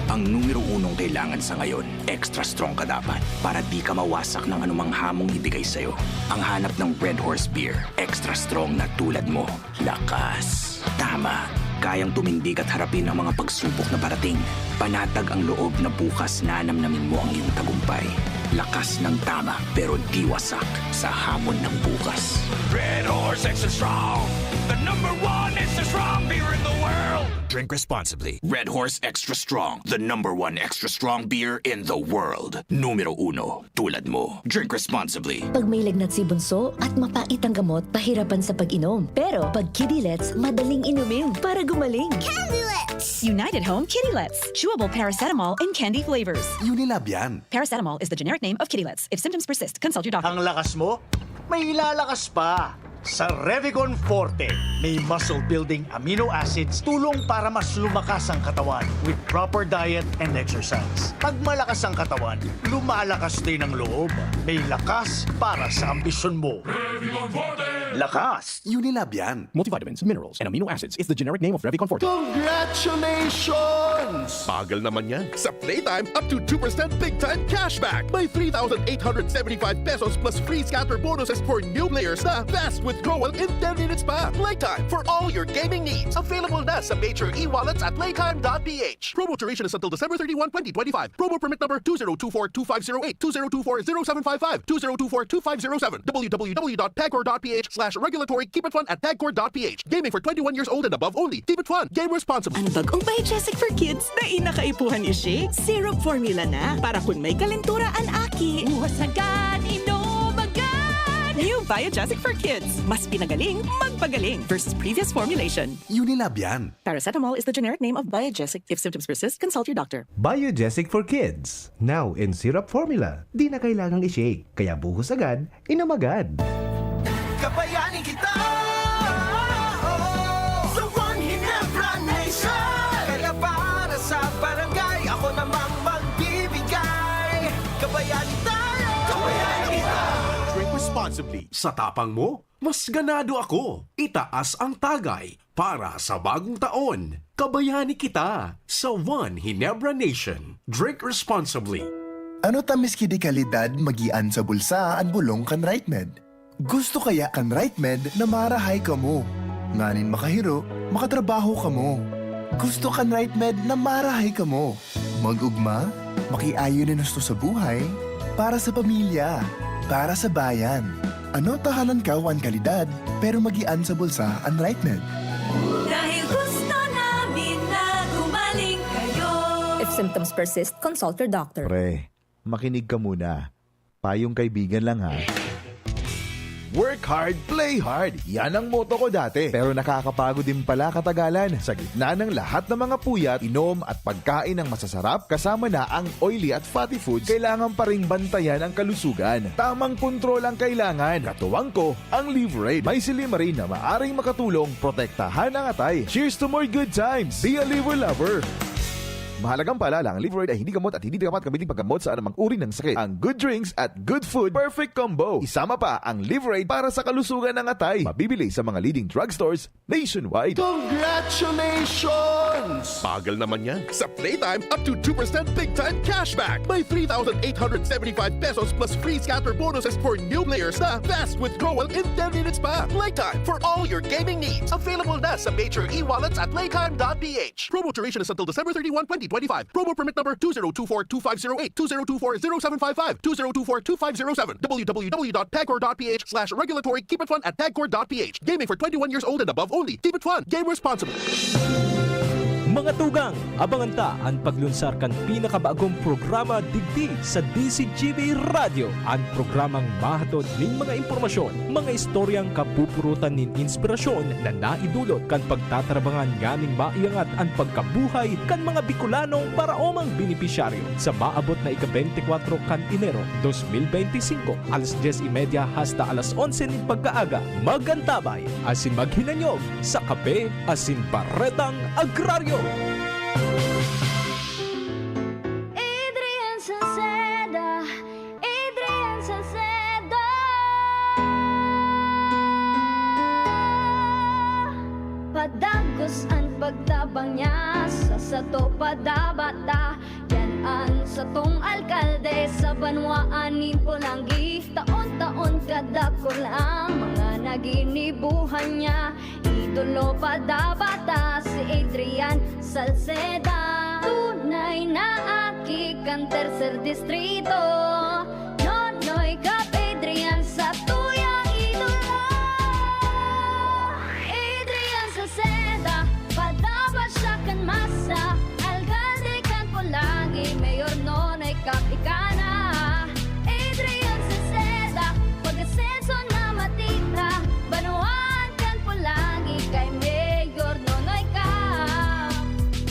Ang numero unong kailangan sa ngayon, extra strong ka dapat para di ka mawasak ng anumang hamong ibigay sa'yo. Ang hanap ng Red Horse Beer, extra strong na tulad mo. Lakas. Tama. Kayang tumindig at harapin ang mga pagsubok na parating. Panatag ang loob na bukas nanamnamin mo ang iyong tagumpay. Lakas ng tama, pero di wasak sa hamon ng bukas. Red Horse Extra Strong, the number one extra strong beer in the world. Drink responsibly. Red Horse Extra Strong, the number one extra strong beer in the world. Numero uno, tulad mo. Drink responsibly. Pag may lagnat si Bunso at mapait ang gamot, pahirapan sa pag-inom. Pero pag Kidilets, madaling inumin para gumaling. Candy Lips! United Home Kitty Lips. Chewable paracetamol and candy flavors. Unilab yan. Paracetamol is the generic name of Kitty Lips. If symptoms persist, consult your doctor. Ang lakas mo, may ilalakas pa. Sa Revicon Forte, may muscle-building amino acids tulong para mas lumakas ang katawan with proper diet and exercise. Pag malakas ang katawan, lumalakas din ang loob. May lakas para sa ambisyon mo. Lakas! Unilab yan. Multivitamins, minerals, and amino acids is the generic name of Revicon Forte. Congratulations! Bagal naman yan. Sa Playtime, up to two percent big time cashback. May three thousand eight hundred seventy-five pesos plus free scatter bonuses for new players na fast withdrawal in ten minutes pa. Playtime for all your gaming needs. Available na sa major e-wallets at playtime.ph. Promo duration is until December thirty-one, twenty twenty-five. Promo permit number two zero two four two five zero eight, two zero two four zero seven five five, two zero two four two five zero seven, www.pagcor.ph slash regulatory keep it fun at pagcor.ph. Gaming for twenty-one years old and above only. Keep it fun. Game responsibly. Ano bagong Biogesic for Kids na inakaipuhan ni Shake? Syrup formula na para kun may kalentura an aki. Buhos agad, inom agad! New Biogesic for Kids. Mas pinagaling, magpagaling versus previous formulation. Unilab yan. Paracetamol is the generic name of Biogesic. If symptoms persist, consult your doctor. Biogesic for Kids, now in syrup formula. Di na kailangang i-shake, kaya buhos agad, inom agad. Kabayanin kita, oh, sa One Ginebra Nation. Kaya para sa barangay, ako namang magbibigay. Kabayanin tayo, kabayanin kita. Drink responsibly. Sa tapang mo, mas ganado ako. Itaas ang tagay para sa bagong taon. Kabayani kita sa One Ginebra Nation. Drink responsibly. Ano ta miski di kalidad magian sa bulsa an bolong kan RightMed? Gusto kaya kan RightMed na marahay kamo, nganin makahiro, makatrabaho kamo? Gusto kan RightMed na marahay kamo, mag-ugma, makiayo nin husto sa buhay, para sa pamilya, para sa bayan. Ano ta halangkaw an kalidad, pero magian sa bulsa an RightMed? Dahil gusto namin na gumaling kayo. If symptoms persist, consult your doctor. Pre, makinig ka muna. Payong kaibigan lang ha. Work hard, play hard. Yan ang motto ko dati. Pero nakakapagod din pala katagalan. Sa gitna ng lahat ng mga puyat, inom at pagkain ng masasarap, kasama na ang oily at fatty foods, kailangan pa ring bantayan ang kalusugan. Tamang kontrol ang kailangan. Katuwang ko, ang Liveraid. May silymarin na maaring makatulong protektahan ang atay. Cheers to more good times! Be a Liver Lover! Mahalagang paalala, ang Liveraid ay hindi gamot at hindi dapat gamitin paggamot sa anumang uri ng sakit. Ang good drinks at good food, perfect combo. Isama pa ang Liveraid para sa kalusugan ng atay. Mabibili sa mga leading drugstores nationwide. Congratulations! Bagal naman yan. Sa Playtime, up to two percent big time cashback. May three thousand eight hundred seventy-five pesos plus free scatter bonuses for new players na fast withdrawal in ten minutes pa. Playtime for all your gaming needs. Available na sa major e-wallets at playtime.ph. Promo duration is until December thirty-one, twenty twenty-five. Promo permit number two zero two four two five zero eight, two zero two four zero seven five five, two zero two four two five zero seven, www.pagcor.ph slash regulatory keep it fun at pagcor.ph. Gaming for twenty-one years old and above only. Keep it fun. Game responsibly. Mga tugang, abangan ta an paglunsar kan pinakabagong programa digdi sa D Z G B Radyo, an programang mahatod nin mga impormasyon, mga istoryang kapupurutan nin inspirasyon na naidulot kan pagtatarabangan nganing maiangat an pagkabuhay kan mga Bicolanong paraomang benepisyaryo. Sa maabot na ika-beintikwatro kan Enero dos mil beintisinko, alas dyes y media hasta alas onse nin pagkaaga, mag-antabay asin maghinanyog sa Kape asin Baretang Agraryo. Adrian Salceda, Adrian Salceda. Padagos an pagtabang niya sa sato padabata. Yan an satong alkalde sa banwaan nin Polangui. Taon-taon kadakul ang mga naginibuhan niya. Idolo padabata si Adrian Salceda. Tunay na aki kan Tercer Distrito. Nonoy Cap Adrian sa tuyang idolo. Adrian Salceda, padaba siya kan masa. Alkalde kan Polangui, Mayor Nonoy Cap ika na. Adrian Salceda, pag-asenso na matira. Banwaan kan Polangui kay Mayor Nonoy Cap.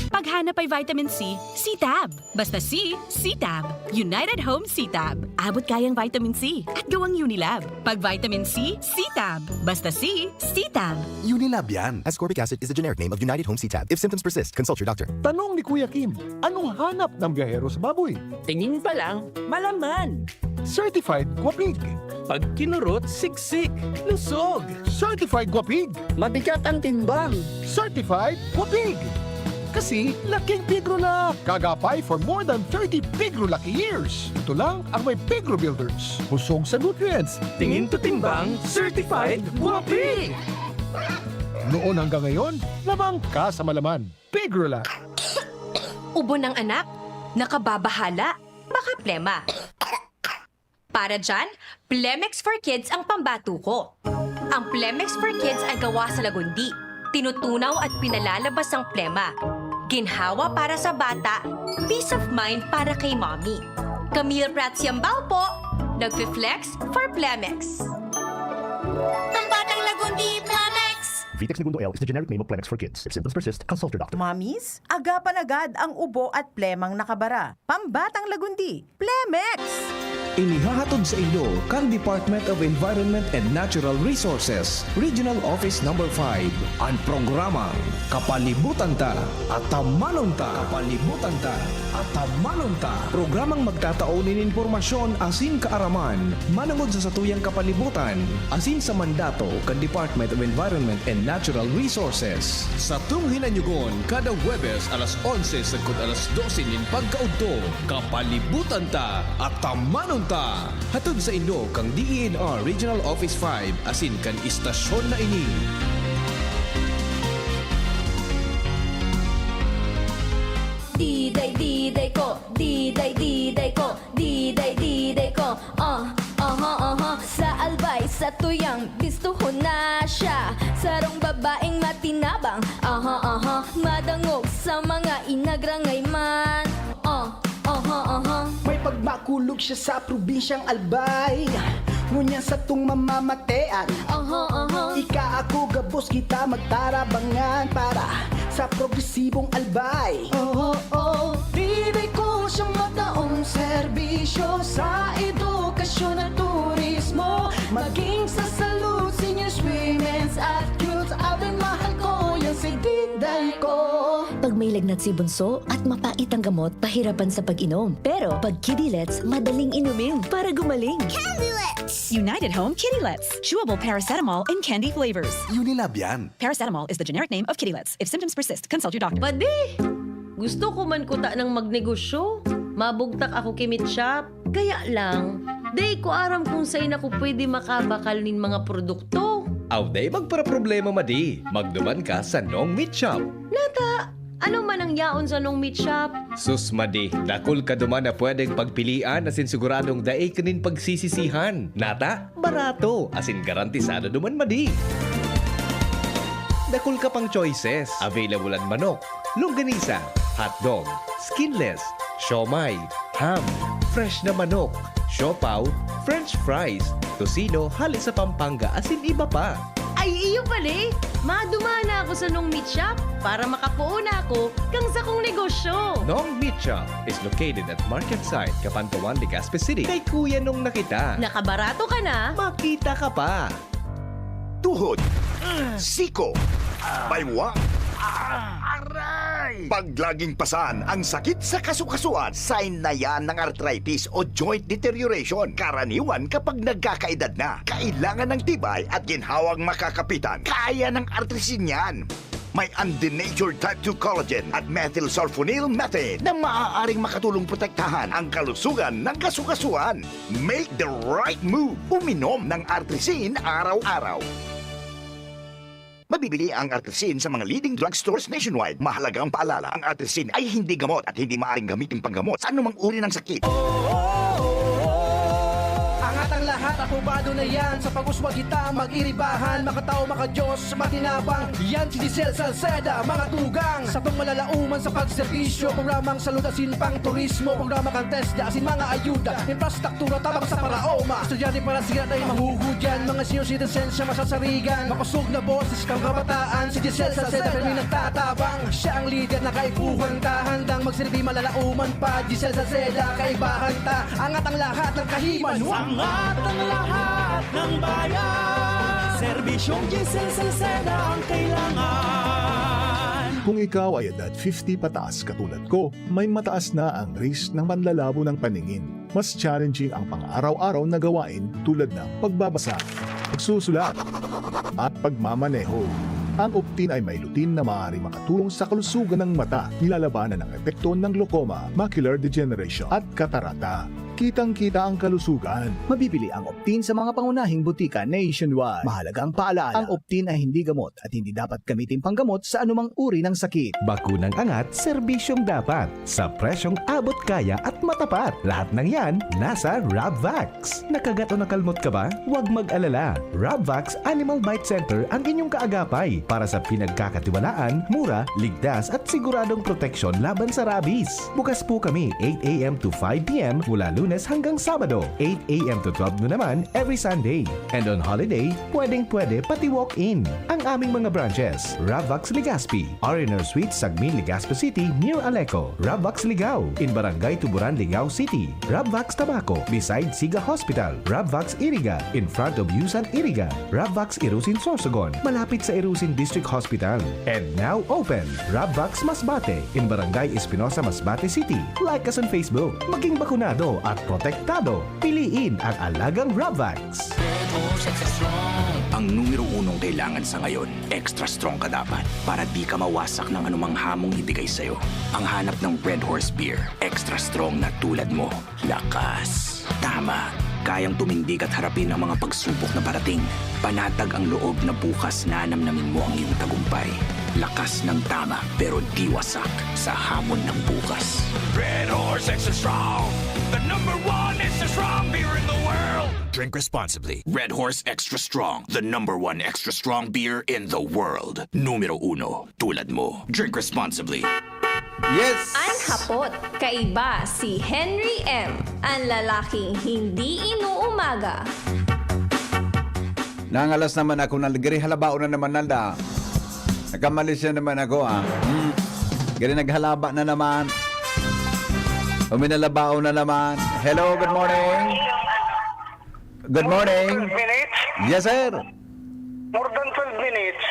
Paghanap ay vitamin C, C-Tab. Basta C, C-Tab. United Home C-Tab. Abot kayang vitamin C at gawang Unilab. Pag vitamin C, C-Tab. Basta C, C-Tab. Unilab yan. Ascorbic acid is the generic name of United Home C-Tab. If symptoms persist, consult your doctor. Tanong ni Kuya Kim, anong hanap ng biyahero sa baboy? Tingin pa lang, malaman. Certified Guapig. Pag kinurot, siksik, lusog. Certified Guapig. Mabigat ang timbang. Certified Guapig. Kasi laking Pigrolak. Kagapay for more than thirty Pigrolak years. Ito lang ang may Pigro Builders. Busog sa nutrients. Tingin to timbang, certified Guapig. Noon hanggang ngayon, lamang ka sa malaman. Pigrolak. Ubo ng anak, nakababahala, baka plema. Para dyan, Plemex for Kids ang pambato ko. Ang Plemex for Kids ay gawa sa lagundi. Tinutunaw at pinalalabas ang plema. Ginhawa para sa bata, peace of mind para kay mommy. Camille Prats Yambao po, nagfi-flex for Plemex. Pambatang Lagundi, Plemex! Vitex Negundo L is the generic name of Plemex for Kids. If symptoms persist, consult your doctor. Mommies, agapan agad ang ubo at plemang nakabara. Pambatang Lagundi, Plemex! Inihahatod saindo kan Department of Environment and Natural Resources, Regional Office Number five, an programang Kapalibutan Ta, Atamanon Ta. Kapalibutan Ta, Atamanon Ta. Programang magtatao nin impormasyon asin kaaraman manongod sa satuyang kapalibutan asin sa mandato kan Department of Environment and Natural Resources. Satong hinanyogon kada Huwebes alas onse sagkod alas dose nin pagkaudto. Kapalibutan Ta, Atamanon Ta! Hatod saindo kan D E N R Regional Office five asin kan istasyon na ini. Diday, diday ko, diday, diday ko, diday, diday ko. Ah, aha, aha. Sa Albay, sa tuyang bistuhon na siya. Sarong babaeng matinabang, aha, aha. Madangog sa mga inagrangay man. Ah, aha, aha. May pagmakulog siya sa probinsyang Albay, ngunyan satong mamamatean. Aha, aha. Ika, ako, gabos kita magtarabangan para sa progresibong Albay. Oh, oh, oh. Diday ko siya mataong serbisyo sa edukasyon at turismo, maging sa salud, seniors, women's at youth. Abay, mahal ko yan si Diday ko. Pag may lagnat si bunso at mapait ang gamot, pahirapan sa pag-inom. Pero pag Kidilets, madaling inumin para gumaling. Candy Lets! United Home Kitty Lets. Chewable paracetamol in candy flavors. Unilab yan. Paracetamol is the generic name of Kitty Lets. If symptoms persist, consult your doctor. Padi! Gusto ko man kuta ng magnegosyo. Mabugtak ako ki Meat Shop. Kaya lang, dai ko aram kung sain ako pwede makabakal nin mga produkto. Aw, dai magparaproblema, Madi. Magduman ka sa Nong Meat Shop. Nata, ano man ang yaon sa Nong Meat Shop? Sus, Madi, dakul ka duman na pwedeng pagpilian asin siguradong dai ka nin pagsisisihan. Nata, barato, asin garantisado duman, Madi. Dakul ka pang choices. Available an manok, longganisa, hotdog, skinless, siomai, ham, fresh na manok, siopaw, french fries, tocino hale sa Pampanga asin iba pa. Ay, iyo pala eh! Maduman na ako sa Nong Meat Shop para makapoon na ako kan sakong negosyo. Nong Meat Shop is located at Market Site, Kapantawan, Legazpi City. Kay Kuya Nong na kita. Nakabarato ka na. Makita ka pa. Tuhod, siko, baywang. Aray! Pag laging pasan ang sakit sa kasukasuan, sign na yan ng arthritis o joint deterioration. Karaniwan kapag nagkakaedad na, kailangan ng tibay at ginhawang makakapitan. Kaya ng Artrisin yan. May undenatured type two collagen at methylsulfonyl methane na maaaring makatulong protektahan ang kalusugan ng kasukasuan. Make the right move. Uminom ng Artrisin araw-araw. Mabibili ang Artrisin sa mga leading drugstores nationwide. Mahalagang paalala, ang Artrisin ay hindi gamot at hindi maaaring gamitin panggamot sa anumang uri ng sakit. Angat ang lahat, apobado na yan. Sa pag-uswag kita, mag-iribahan, makatao, makadiyos, matinabang. Yan si Giselle Salceda, mga tugang. Satong malalauman sa pagserbisyo, programang salud asin pang turismo, programa kan TESDA asin mga ayuda, infrastruktura tabang sa paraoma. Estudyante para siya tayo mahuhudyan, mga senior citizens siya masasarigan. Makosog na boses kang kabataan, si Giselle Salceda kami nagtatabang. Siya ang lider na kaipuhan ta, handang magserbi malalauman pa. Giselle Salceda, kaibahan ta, angat ang lahat ng kahiman. Angat ang lahat ng bayan. Serbisyong Giselle Salceda ang kailangan. Kung ikaw ay edad fifty pataas katulad ko, may mataas na ang risk ng panlalabo ng paningin. Mas challenging ang pang-araw-araw na gawain tulad ng pagbabasa, pagsusulat, at pagmamaneho. Ang Optin ay may lutein na maaaring makatulong sa kalusugan ng mata, nilalabanan ang epekto ng glaucoma, macular degeneration, at katarata. Kitang-kita ang kalusugan. Mabibili ang Optin sa mga pangunahing butika nationwide. Mahalagang paalala, ang Optin ay hindi gamot at hindi dapat gamitin panggamot sa anumang uri ng sakit. Bakunang angat, serbisyong dapat, sa presyong abot kaya at matapat. Lahat ng yan, nasa Rabvax. Nakagat o nakalmot ka ba? Huwag mag-alala. Rabvax Animal Bite Center ang inyong kaagapay para sa pinagkakatiwalaan, mura, ligtas at siguradong proteksyon laban sa rabies. Bukas po kami eight a m to five p m mula Lunes hanggang Sabado, eight a m to twelve noon naman every Sunday. And on holiday, pwedeng-pwede pati walk-in. Ang aming mga branches, Ravvax Legazpi, R and R Suite, Sagmin, Legazpi City, near Aleco, Ravvax Ligao, in Barangay Tuburan, Ligao City, Ravvax Tabaco, beside Siga Hospital, Ravvax Iriga, in front of Yusan Iriga, Ravvax Irusin Sorsogon, malapit sa Irusin District Hospital. And now open, Ravvax Masbate, in Barangay Espinosa, Masbate City. Like us on Facebook. Maging bakunado at protektado. Piliin ang alagang Ravvax. Ang numero unong kailangan sa ngayon, extra strong ka dapat para di ka mawasak ng anumang hamong ibigay sa'yo. Ang hanap ng Red Horse Beer, extra strong na tulad mo. Lakas. Tama. Kayang tumindig at harapin ang mga pagsubok na parating. Panatag ang loob na bukas nanamnamin mo ang iyong tagumpay. Lakas ng tama, pero di wasak sa hamon ng bukas. Red Horse Extra Strong, the number one extra strong beer in the world. Drink responsibly. Red Horse Extra Strong, the number one extra strong beer in the world. Numero uno, tulad mo. Drink responsibly. Yes! An hapot, kaiba si Henry M, an lalaking hindi inuumaga. Nangalas naman ako, nagre-, halabaon na naman, nanda. Nagkamali siya naman ako, ah. Hmm. Gari naghalaba na naman. Uminalabaon na naman. Hello, good morning. Good morning. Twelve minutes? Yes, sir. More than twelve minutes.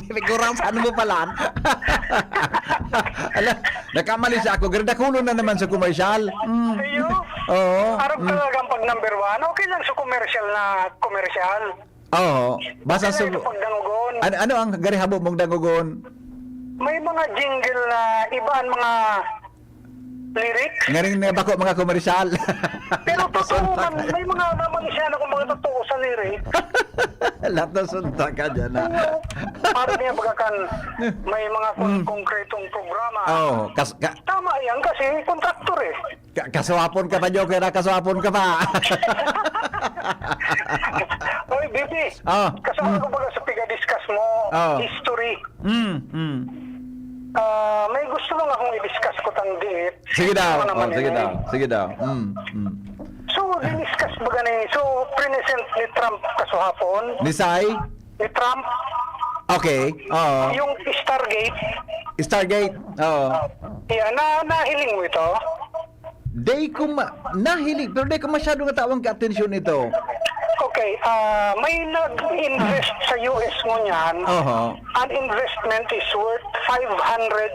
Siguro, ano mo pala? Ala, nagkamali siya ako. Gari, dakulo na naman sa commercial. Mm. Iyo? Oo. Arog Mm. talagang pag number one. Okay lang sa commercial na commercial. Oo. Basta Okay sa lang sa pagdangogon. Ano, ano ang gari habo mong dangogon? May mga jingle na iba ang mga lyrics. Ngaring na bako mga komersyal. Pero totoo Suntak man, ka. May mga naman siya na kung mga totoo sa lyrics. Lahat na suntak ka dyan, ha? Oo. Parang niya baga kan may mga kon-, Mm. konkretong programa. Oo. Kas-, ka- Tama yan kasi kontraktor eh. Ka-, kaswapon ka pa, Joker, ha? Kaswapon ka pa. Oy, Bibi. Ah, Kasama mm. ko baga sa piga-discuss mo. Oh. history. Mm, mm. Ah, may gusto lang akong i-discuss ko tang diit. Sige daw. Ano naman Oh, sige yun daw. eh? Sige daw. Mm, mm. So, diniscuss baga ni, so, present ni Trump kasuhapon, Nisay? ni Trump, Okay. Oo. yung Stargate, Stargate. Oo. yeah, na, nahiling mo ito? Day ko ma- nahiling, pero day ko masyado nga tawang ka-atensyon ito. Okay, ah, may nag-invest sa U S ngunyan. Oho. An investment is worth five hundred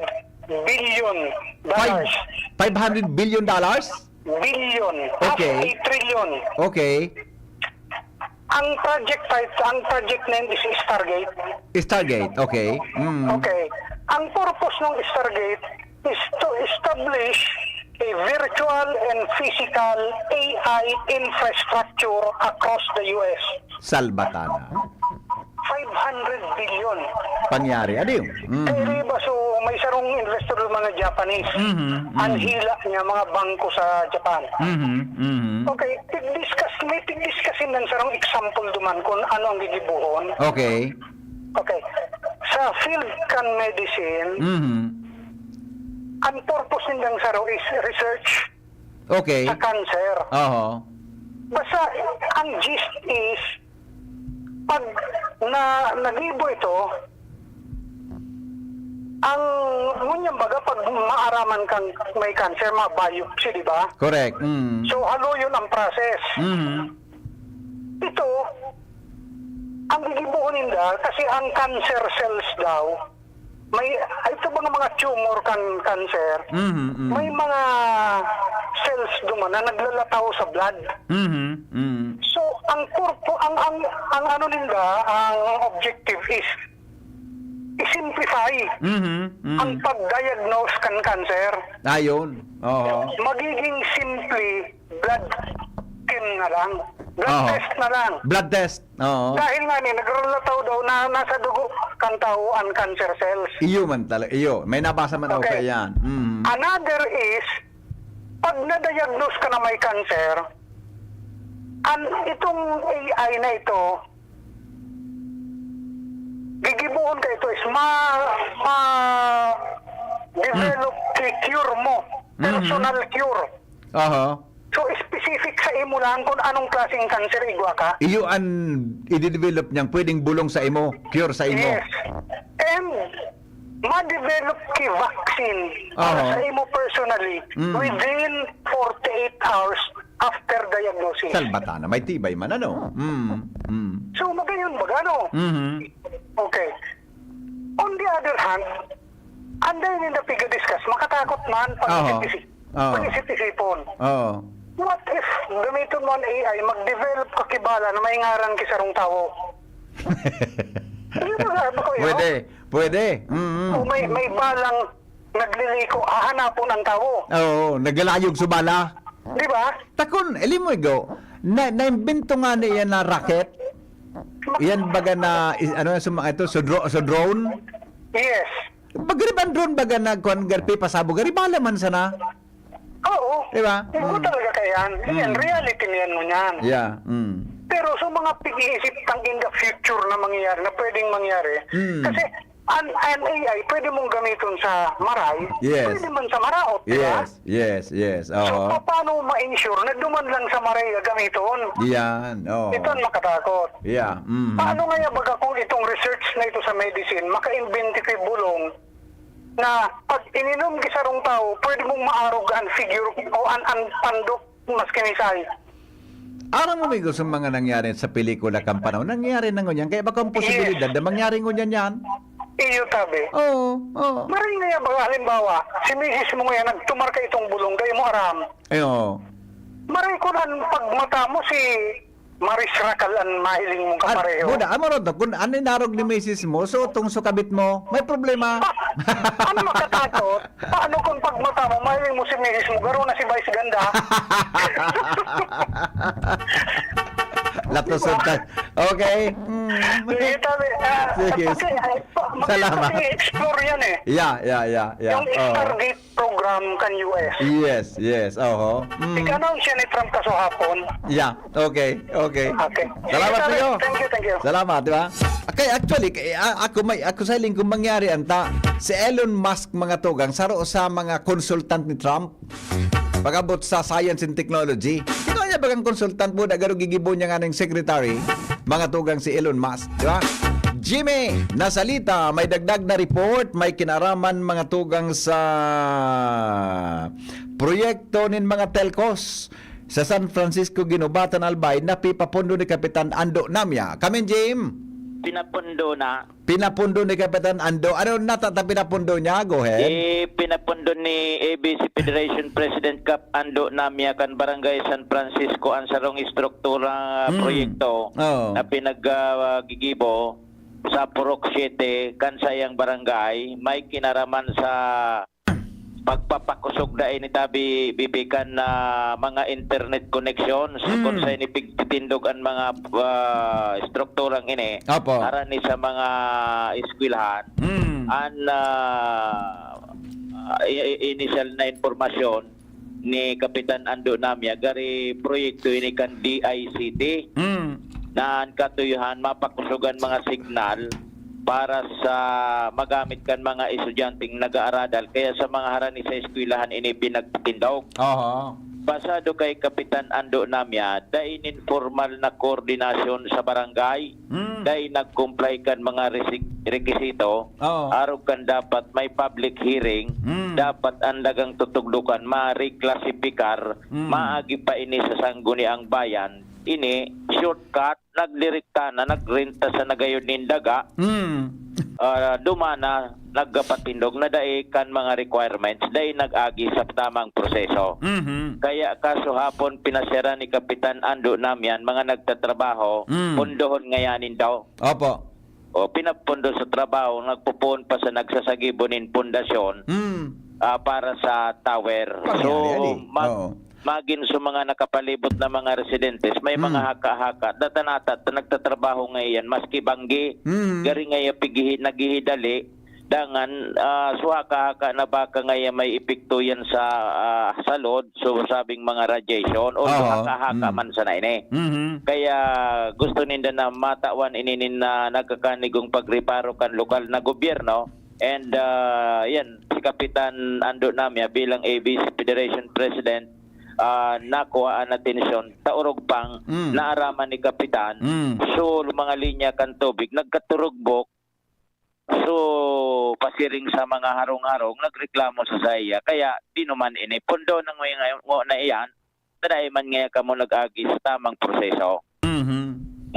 billion Five, dollars. five hundred billion dollars? Billion. Okay. Half a trillion. Okay. Ang project type, ang project name is Stargate. Stargate. Okay. Mm. Okay. Ang purpose ng Stargate is to establish a virtual and physical A I infrastructure across the U S. Salbatana. Five hundred billion. Pangyari. Adi. Mm. Kaya di ba, so, may sarong investor ng mga Japanese. Mhm, mhm. Ang hila niya, mga bangko sa Japan. Mhm. Mhm. Okay, tig-discuss, may tig-discuss ng sarong example duman kung ano ang gigibuhon. Okay. Okay. Sa field kan medicine, Mhm. ang purpose nindang saro is research Okay. sa cancer. Oho. Basta ang gist is, pag na nagibo ito, ang ngunyan baga, pag maaraman kang may cancer, ma-biopsy, di ba? Correct. Mm. So, haloyon ang process. Mhm. Ito, ang gigibohon ninda, kasi ang cancer cells daw, may, ito bang mga tumor kan cancer, Mhm. Mhm. may mga cells duman na naglalataw sa blood. Mhm. Mhm. So, ang purpo, ang, ang, ang ano ninda, ang objective is i-simplify Mhm. Mhm. ang pag-diagnose kan cancer. Ayun. Oho. Magiging simple blood team na lang. Blood Oo. test na lang. Blood test. Oo. Dahil nga ni, nagrulataw daw na nasa dugo kan tao ang cancer cells. Iyo man talaga. Iyo. May nabasa man ako Okay. kaya yan. Mm. Another is, pag na-diagnose ka na may cancer, an itong A I na ito, gigibuhon ka ito is ma, ma develop ki cure mo, Mhm. personal cure. Aha. So, specific sa imo lang kung anong klaseng cancer igwa ka. Iyo an i-develop niyang pwedeng bulong sa imo, cure sa imo. Yes. And ma-develop ki vaccine para Aha. sa imo personally Mm. within forty-eight hours after diagnosis. Salbatana, may tibay man ano. Mm. Mm. So, magayon ba gano? Mhm. Okay. On the other hand, anday ninda piga-discuss, makatakot man, Aha. pag-isip-isip, Aha. pag-isip-isipon. Oo. What if gamiton mo ang A I, mag-develop ka ki bala na may ngaran ki sarong tawo? Di ba, ba ko yun? Pwede. Pwede. Mm. O may, may balang nagliliko, hahanapon ang tawo. Oo, naglalayog sa bala. Di ba? Takon, elimoy go. Na naimbento nga niya na rocket. Yan baga na is- ano sa mga ito, so, dro- so drone. Yes. Pag ang drone baga na kuan garpi pasabog, gari bala man sana. Oo. Di ba? Hindi Mm. talaga kaya yan. Yan, Mm. reality niyan mo niyan. Yeah. Mm. Pero sa mga pag-iisip tang in the future na mangyayari, na pwedeng mangyari, Mm. kasi an, an A I, pwede mong gamiton sa maray, Yes. pwede man sa maraot, di ba? Yes, yes, yes. So, Oo. pa- paano ma-ensure na duman lang sa maray gamiton? Yan. Oo. Ito ang makatakot. Yeah. Mm. Paano nga baga kung itong research na ito sa medicine, maka-invent ito'y bulong na pag ininom ki sarong tao, pwede mong maarog an figure o an, an pandok mas kinisay. Aram mo, amigo, sa mga nangyari sa pelikula kan panahon, nangyari na ngunyan. Kaya baka ang posibilidad na mangyari ngunyan yan. Iyo tabi. Oo, oo. Maray nga ba, halimbawa, si misis mo ngayon, nagtumar ka itong bulong, dahil mo aram. Eh, oo. Maray ko na pagmata mo si Maris Racal ang mahiling mong At, kapareho. muna, amo ron to, kung ano inarog ni misis mo, so itong sukabit mo, may problema. Ang makatakot, paano kung pagmata mo, mahiling mo si misis mo, garo na si Vice Ganda? Latusod ka. Okay. Mm. Sige, tabi. Ah, Sige. Kasi, ay, pa- mag- Salamat. Kasi explore yan eh. Yeah, yeah, yeah, yeah. Yung Oo. Stargate program kan U S. Yes, yes. Oho. Mm. Ika-announce yan ni Trump kaso hapon. Yeah. Okay, okay. Okay. Salamat Sige, sa iyo. Thank you, thank you. Salamat, di ba? Kaya actually, kaya a-, ako may, ako sa hiling kung mangyari anta, si Elon Musk, mga tugang, saro sa mga consultant ni Trump pag-abot sa science and technology. Ikaw niya bagang consultant mo, nagaro gigibo niya nga ng secretary, mga tugang, si Elon Musk, di ba? Jimmy Nasalita, may dagdag na report, may kinaraman, mga tugang, sa proyekto nin mga telcos sa San Francisco, Guinobatan, Albay, na pipapondo ni Kapitan Ando Namya. Kamin, Jim? Pinapondo na. Pinapondo ni Kapitan Ando. Ano nata ta pinapondo niya? Go ahead. Eh, pinapondo ni A B C Federation President Kap Ando Namya kan Barangay San Francisco ang sarong estruktura, hmm, proyekto, oo, na pinag, ah, gigibo sa Purok Siete kan sayang barangay. May kinaraman sa pagpapakusog dai ni tabi bibikan na mga internet connections, mm, kung sa ini pigtitindog ang mga, ah, estrukturang ini, apo, harani sa mga eskwelahan. Mm. An, ah, i-, i-, initial na impormasyon ni Kapitan Ando Namya, gari proyekto ini kan D I C T. Mm. Na an katuyohan, mapakusogan mga signal para sa magamit kan mga estudyanteng nag-aaradal, kaya sa mga harani sa eskwelahan ini pinagtitindog. Aha. Basado kay Kapitan Ando Namya, dai nin formal na koordinasyon sa barangay, hmm, dai nag-comply kan mga resi-, rekisito, oo, arog kan dapat may public hearing, hmm, dapat an dagang tutugdukan ma-reclassify, hmm, maagi pa ini sa Sangguniang Bayan. Ini, shortcut, nagdirekta na, nagrenta sa nagayod nin daga, hmm, ah, duman na nagkapatindog na dai kan mga requirements, dai nag-agi sa tamang proseso. Mhm. Kaya kasuhapon, pinasyaran ni Kapitan Ando Namyan mga nagtatrabaho, hmm, pondohon ngayanin daw. Opo. O, pinapondo sa trabaho, nagpupoon pa sa nagsasagibo nin pundasyon, hmm, ah, para sa tower. Pangyayari, so, ali. Mag-, oo. Magin sa mga nakapalibot na mga residentes, may, hmm, mga haka-haka. Datanata, nagtatrabaho ngayon, maski banggi, hmm, gari ngayon, pigihi-, naghihidali, dangan, ah, so haka-haka na baka ngayon may epekto yan sa, ah, sa load, so sabing mga radiation, although, aha, haka-haka, hmm, man sana ini. Mhm. Kaya gusto ninda na matawan ini nin, ah, nagkakanigong pagreparo kan lokal na gobyerno. And, ah, yan, si Kapitan Ando Namya bilang A B C Federation President, ah, nakuha an atensyon, ta orog pang, mm, naaraman ni Kapitan. Mm. So, mga linya kan tubig, nagkaturugbok. So, pasiring sa mga harong-harong, nagreklamo sa saiya. Kaya, di naman ini, pundo ng mga ngo na iyan, ta dai man ngaya kamo nag-agi sa tamang proseso. Mhm.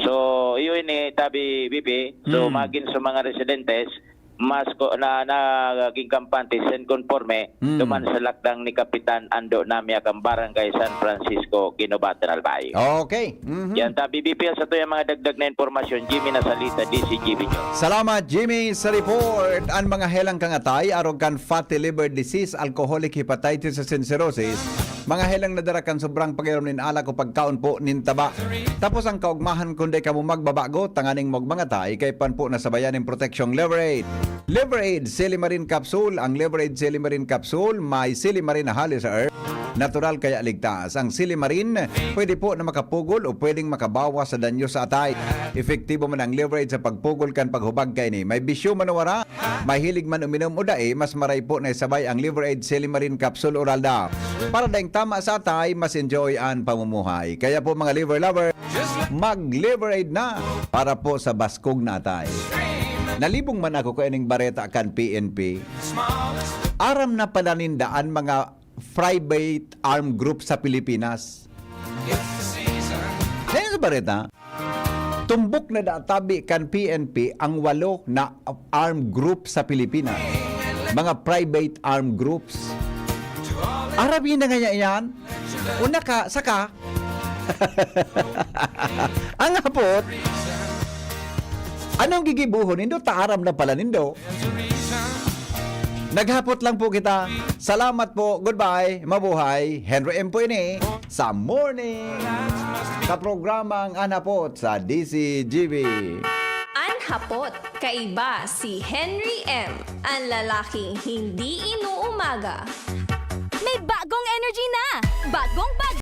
So, iyo ini, tabi, Bibi. So, mm, magin sa mga residentes, mas ko, na, naging kampante sen konporme, mm, duman sa lakdang ni Kapitan Ando Namya kan Barangay San Francisco, Guinobatan, Albay. Okay. Mhm. Yan, tabi, Bibi, sa tuyang mga dagdag na impormasyon, Jimmy Nasalita, D C G B News. Salamat, Jimmy, sa report. An mga helang kan atay, arog kan fatty liver disease, alcoholic hepatitis, asin cirrhosis, mga helang nadara kan sobrang pag-inom nin alak o pagkaon po nin taba. Tapos an kaugmahan, kun dai kamo magbabago, tanganing magmangatay, kaipuhan po na sabayan nin proteksyong Liver Aid. Liver Aid Silimarin Capsule. Ang Liver Aid Silimarin Capsule, may silimarin na hali sa herb. Natural kaya ligtas. Ang silimarin, pwede po na makapugol o pwedeng makabawas sa danyo sa atay. Epektibo man ang Liver Aid sa pagpugol kan paghubag kaini. May bisyo man o wara, mahilig man uminom o dai, mas maray po na isabay ang Liver Aid Silimarin Capsule Oral Da. Para daing tama sa atay, mas enjoy an pamumuhay. Kaya po, mga liver lover, mag-Liver Aid na para po sa baskog na atay. Nalibong man ako kaining bareta kan P N P. Aram na pala ninda an mga private armed group sa Pilipinas. Ngayon sa bareta, tumbok na da tabi kan P N P ang walo na armed group sa Pilipinas. Mga private armed groups. Arabi na nga yan. Una ka, saka. Ang hapot, anong gigibuhon nindo? Ta aram na pala nindo. Naghapot lang po kita. Salamat po. Goodbye. Mabuhay. Henry M po ini sa Morning. Sa programang An Hapot sa D C G B. An Hapot, kaiba si Henry M, ang lalaking hindi inuumaga. May bagong energy na! Bagong bag-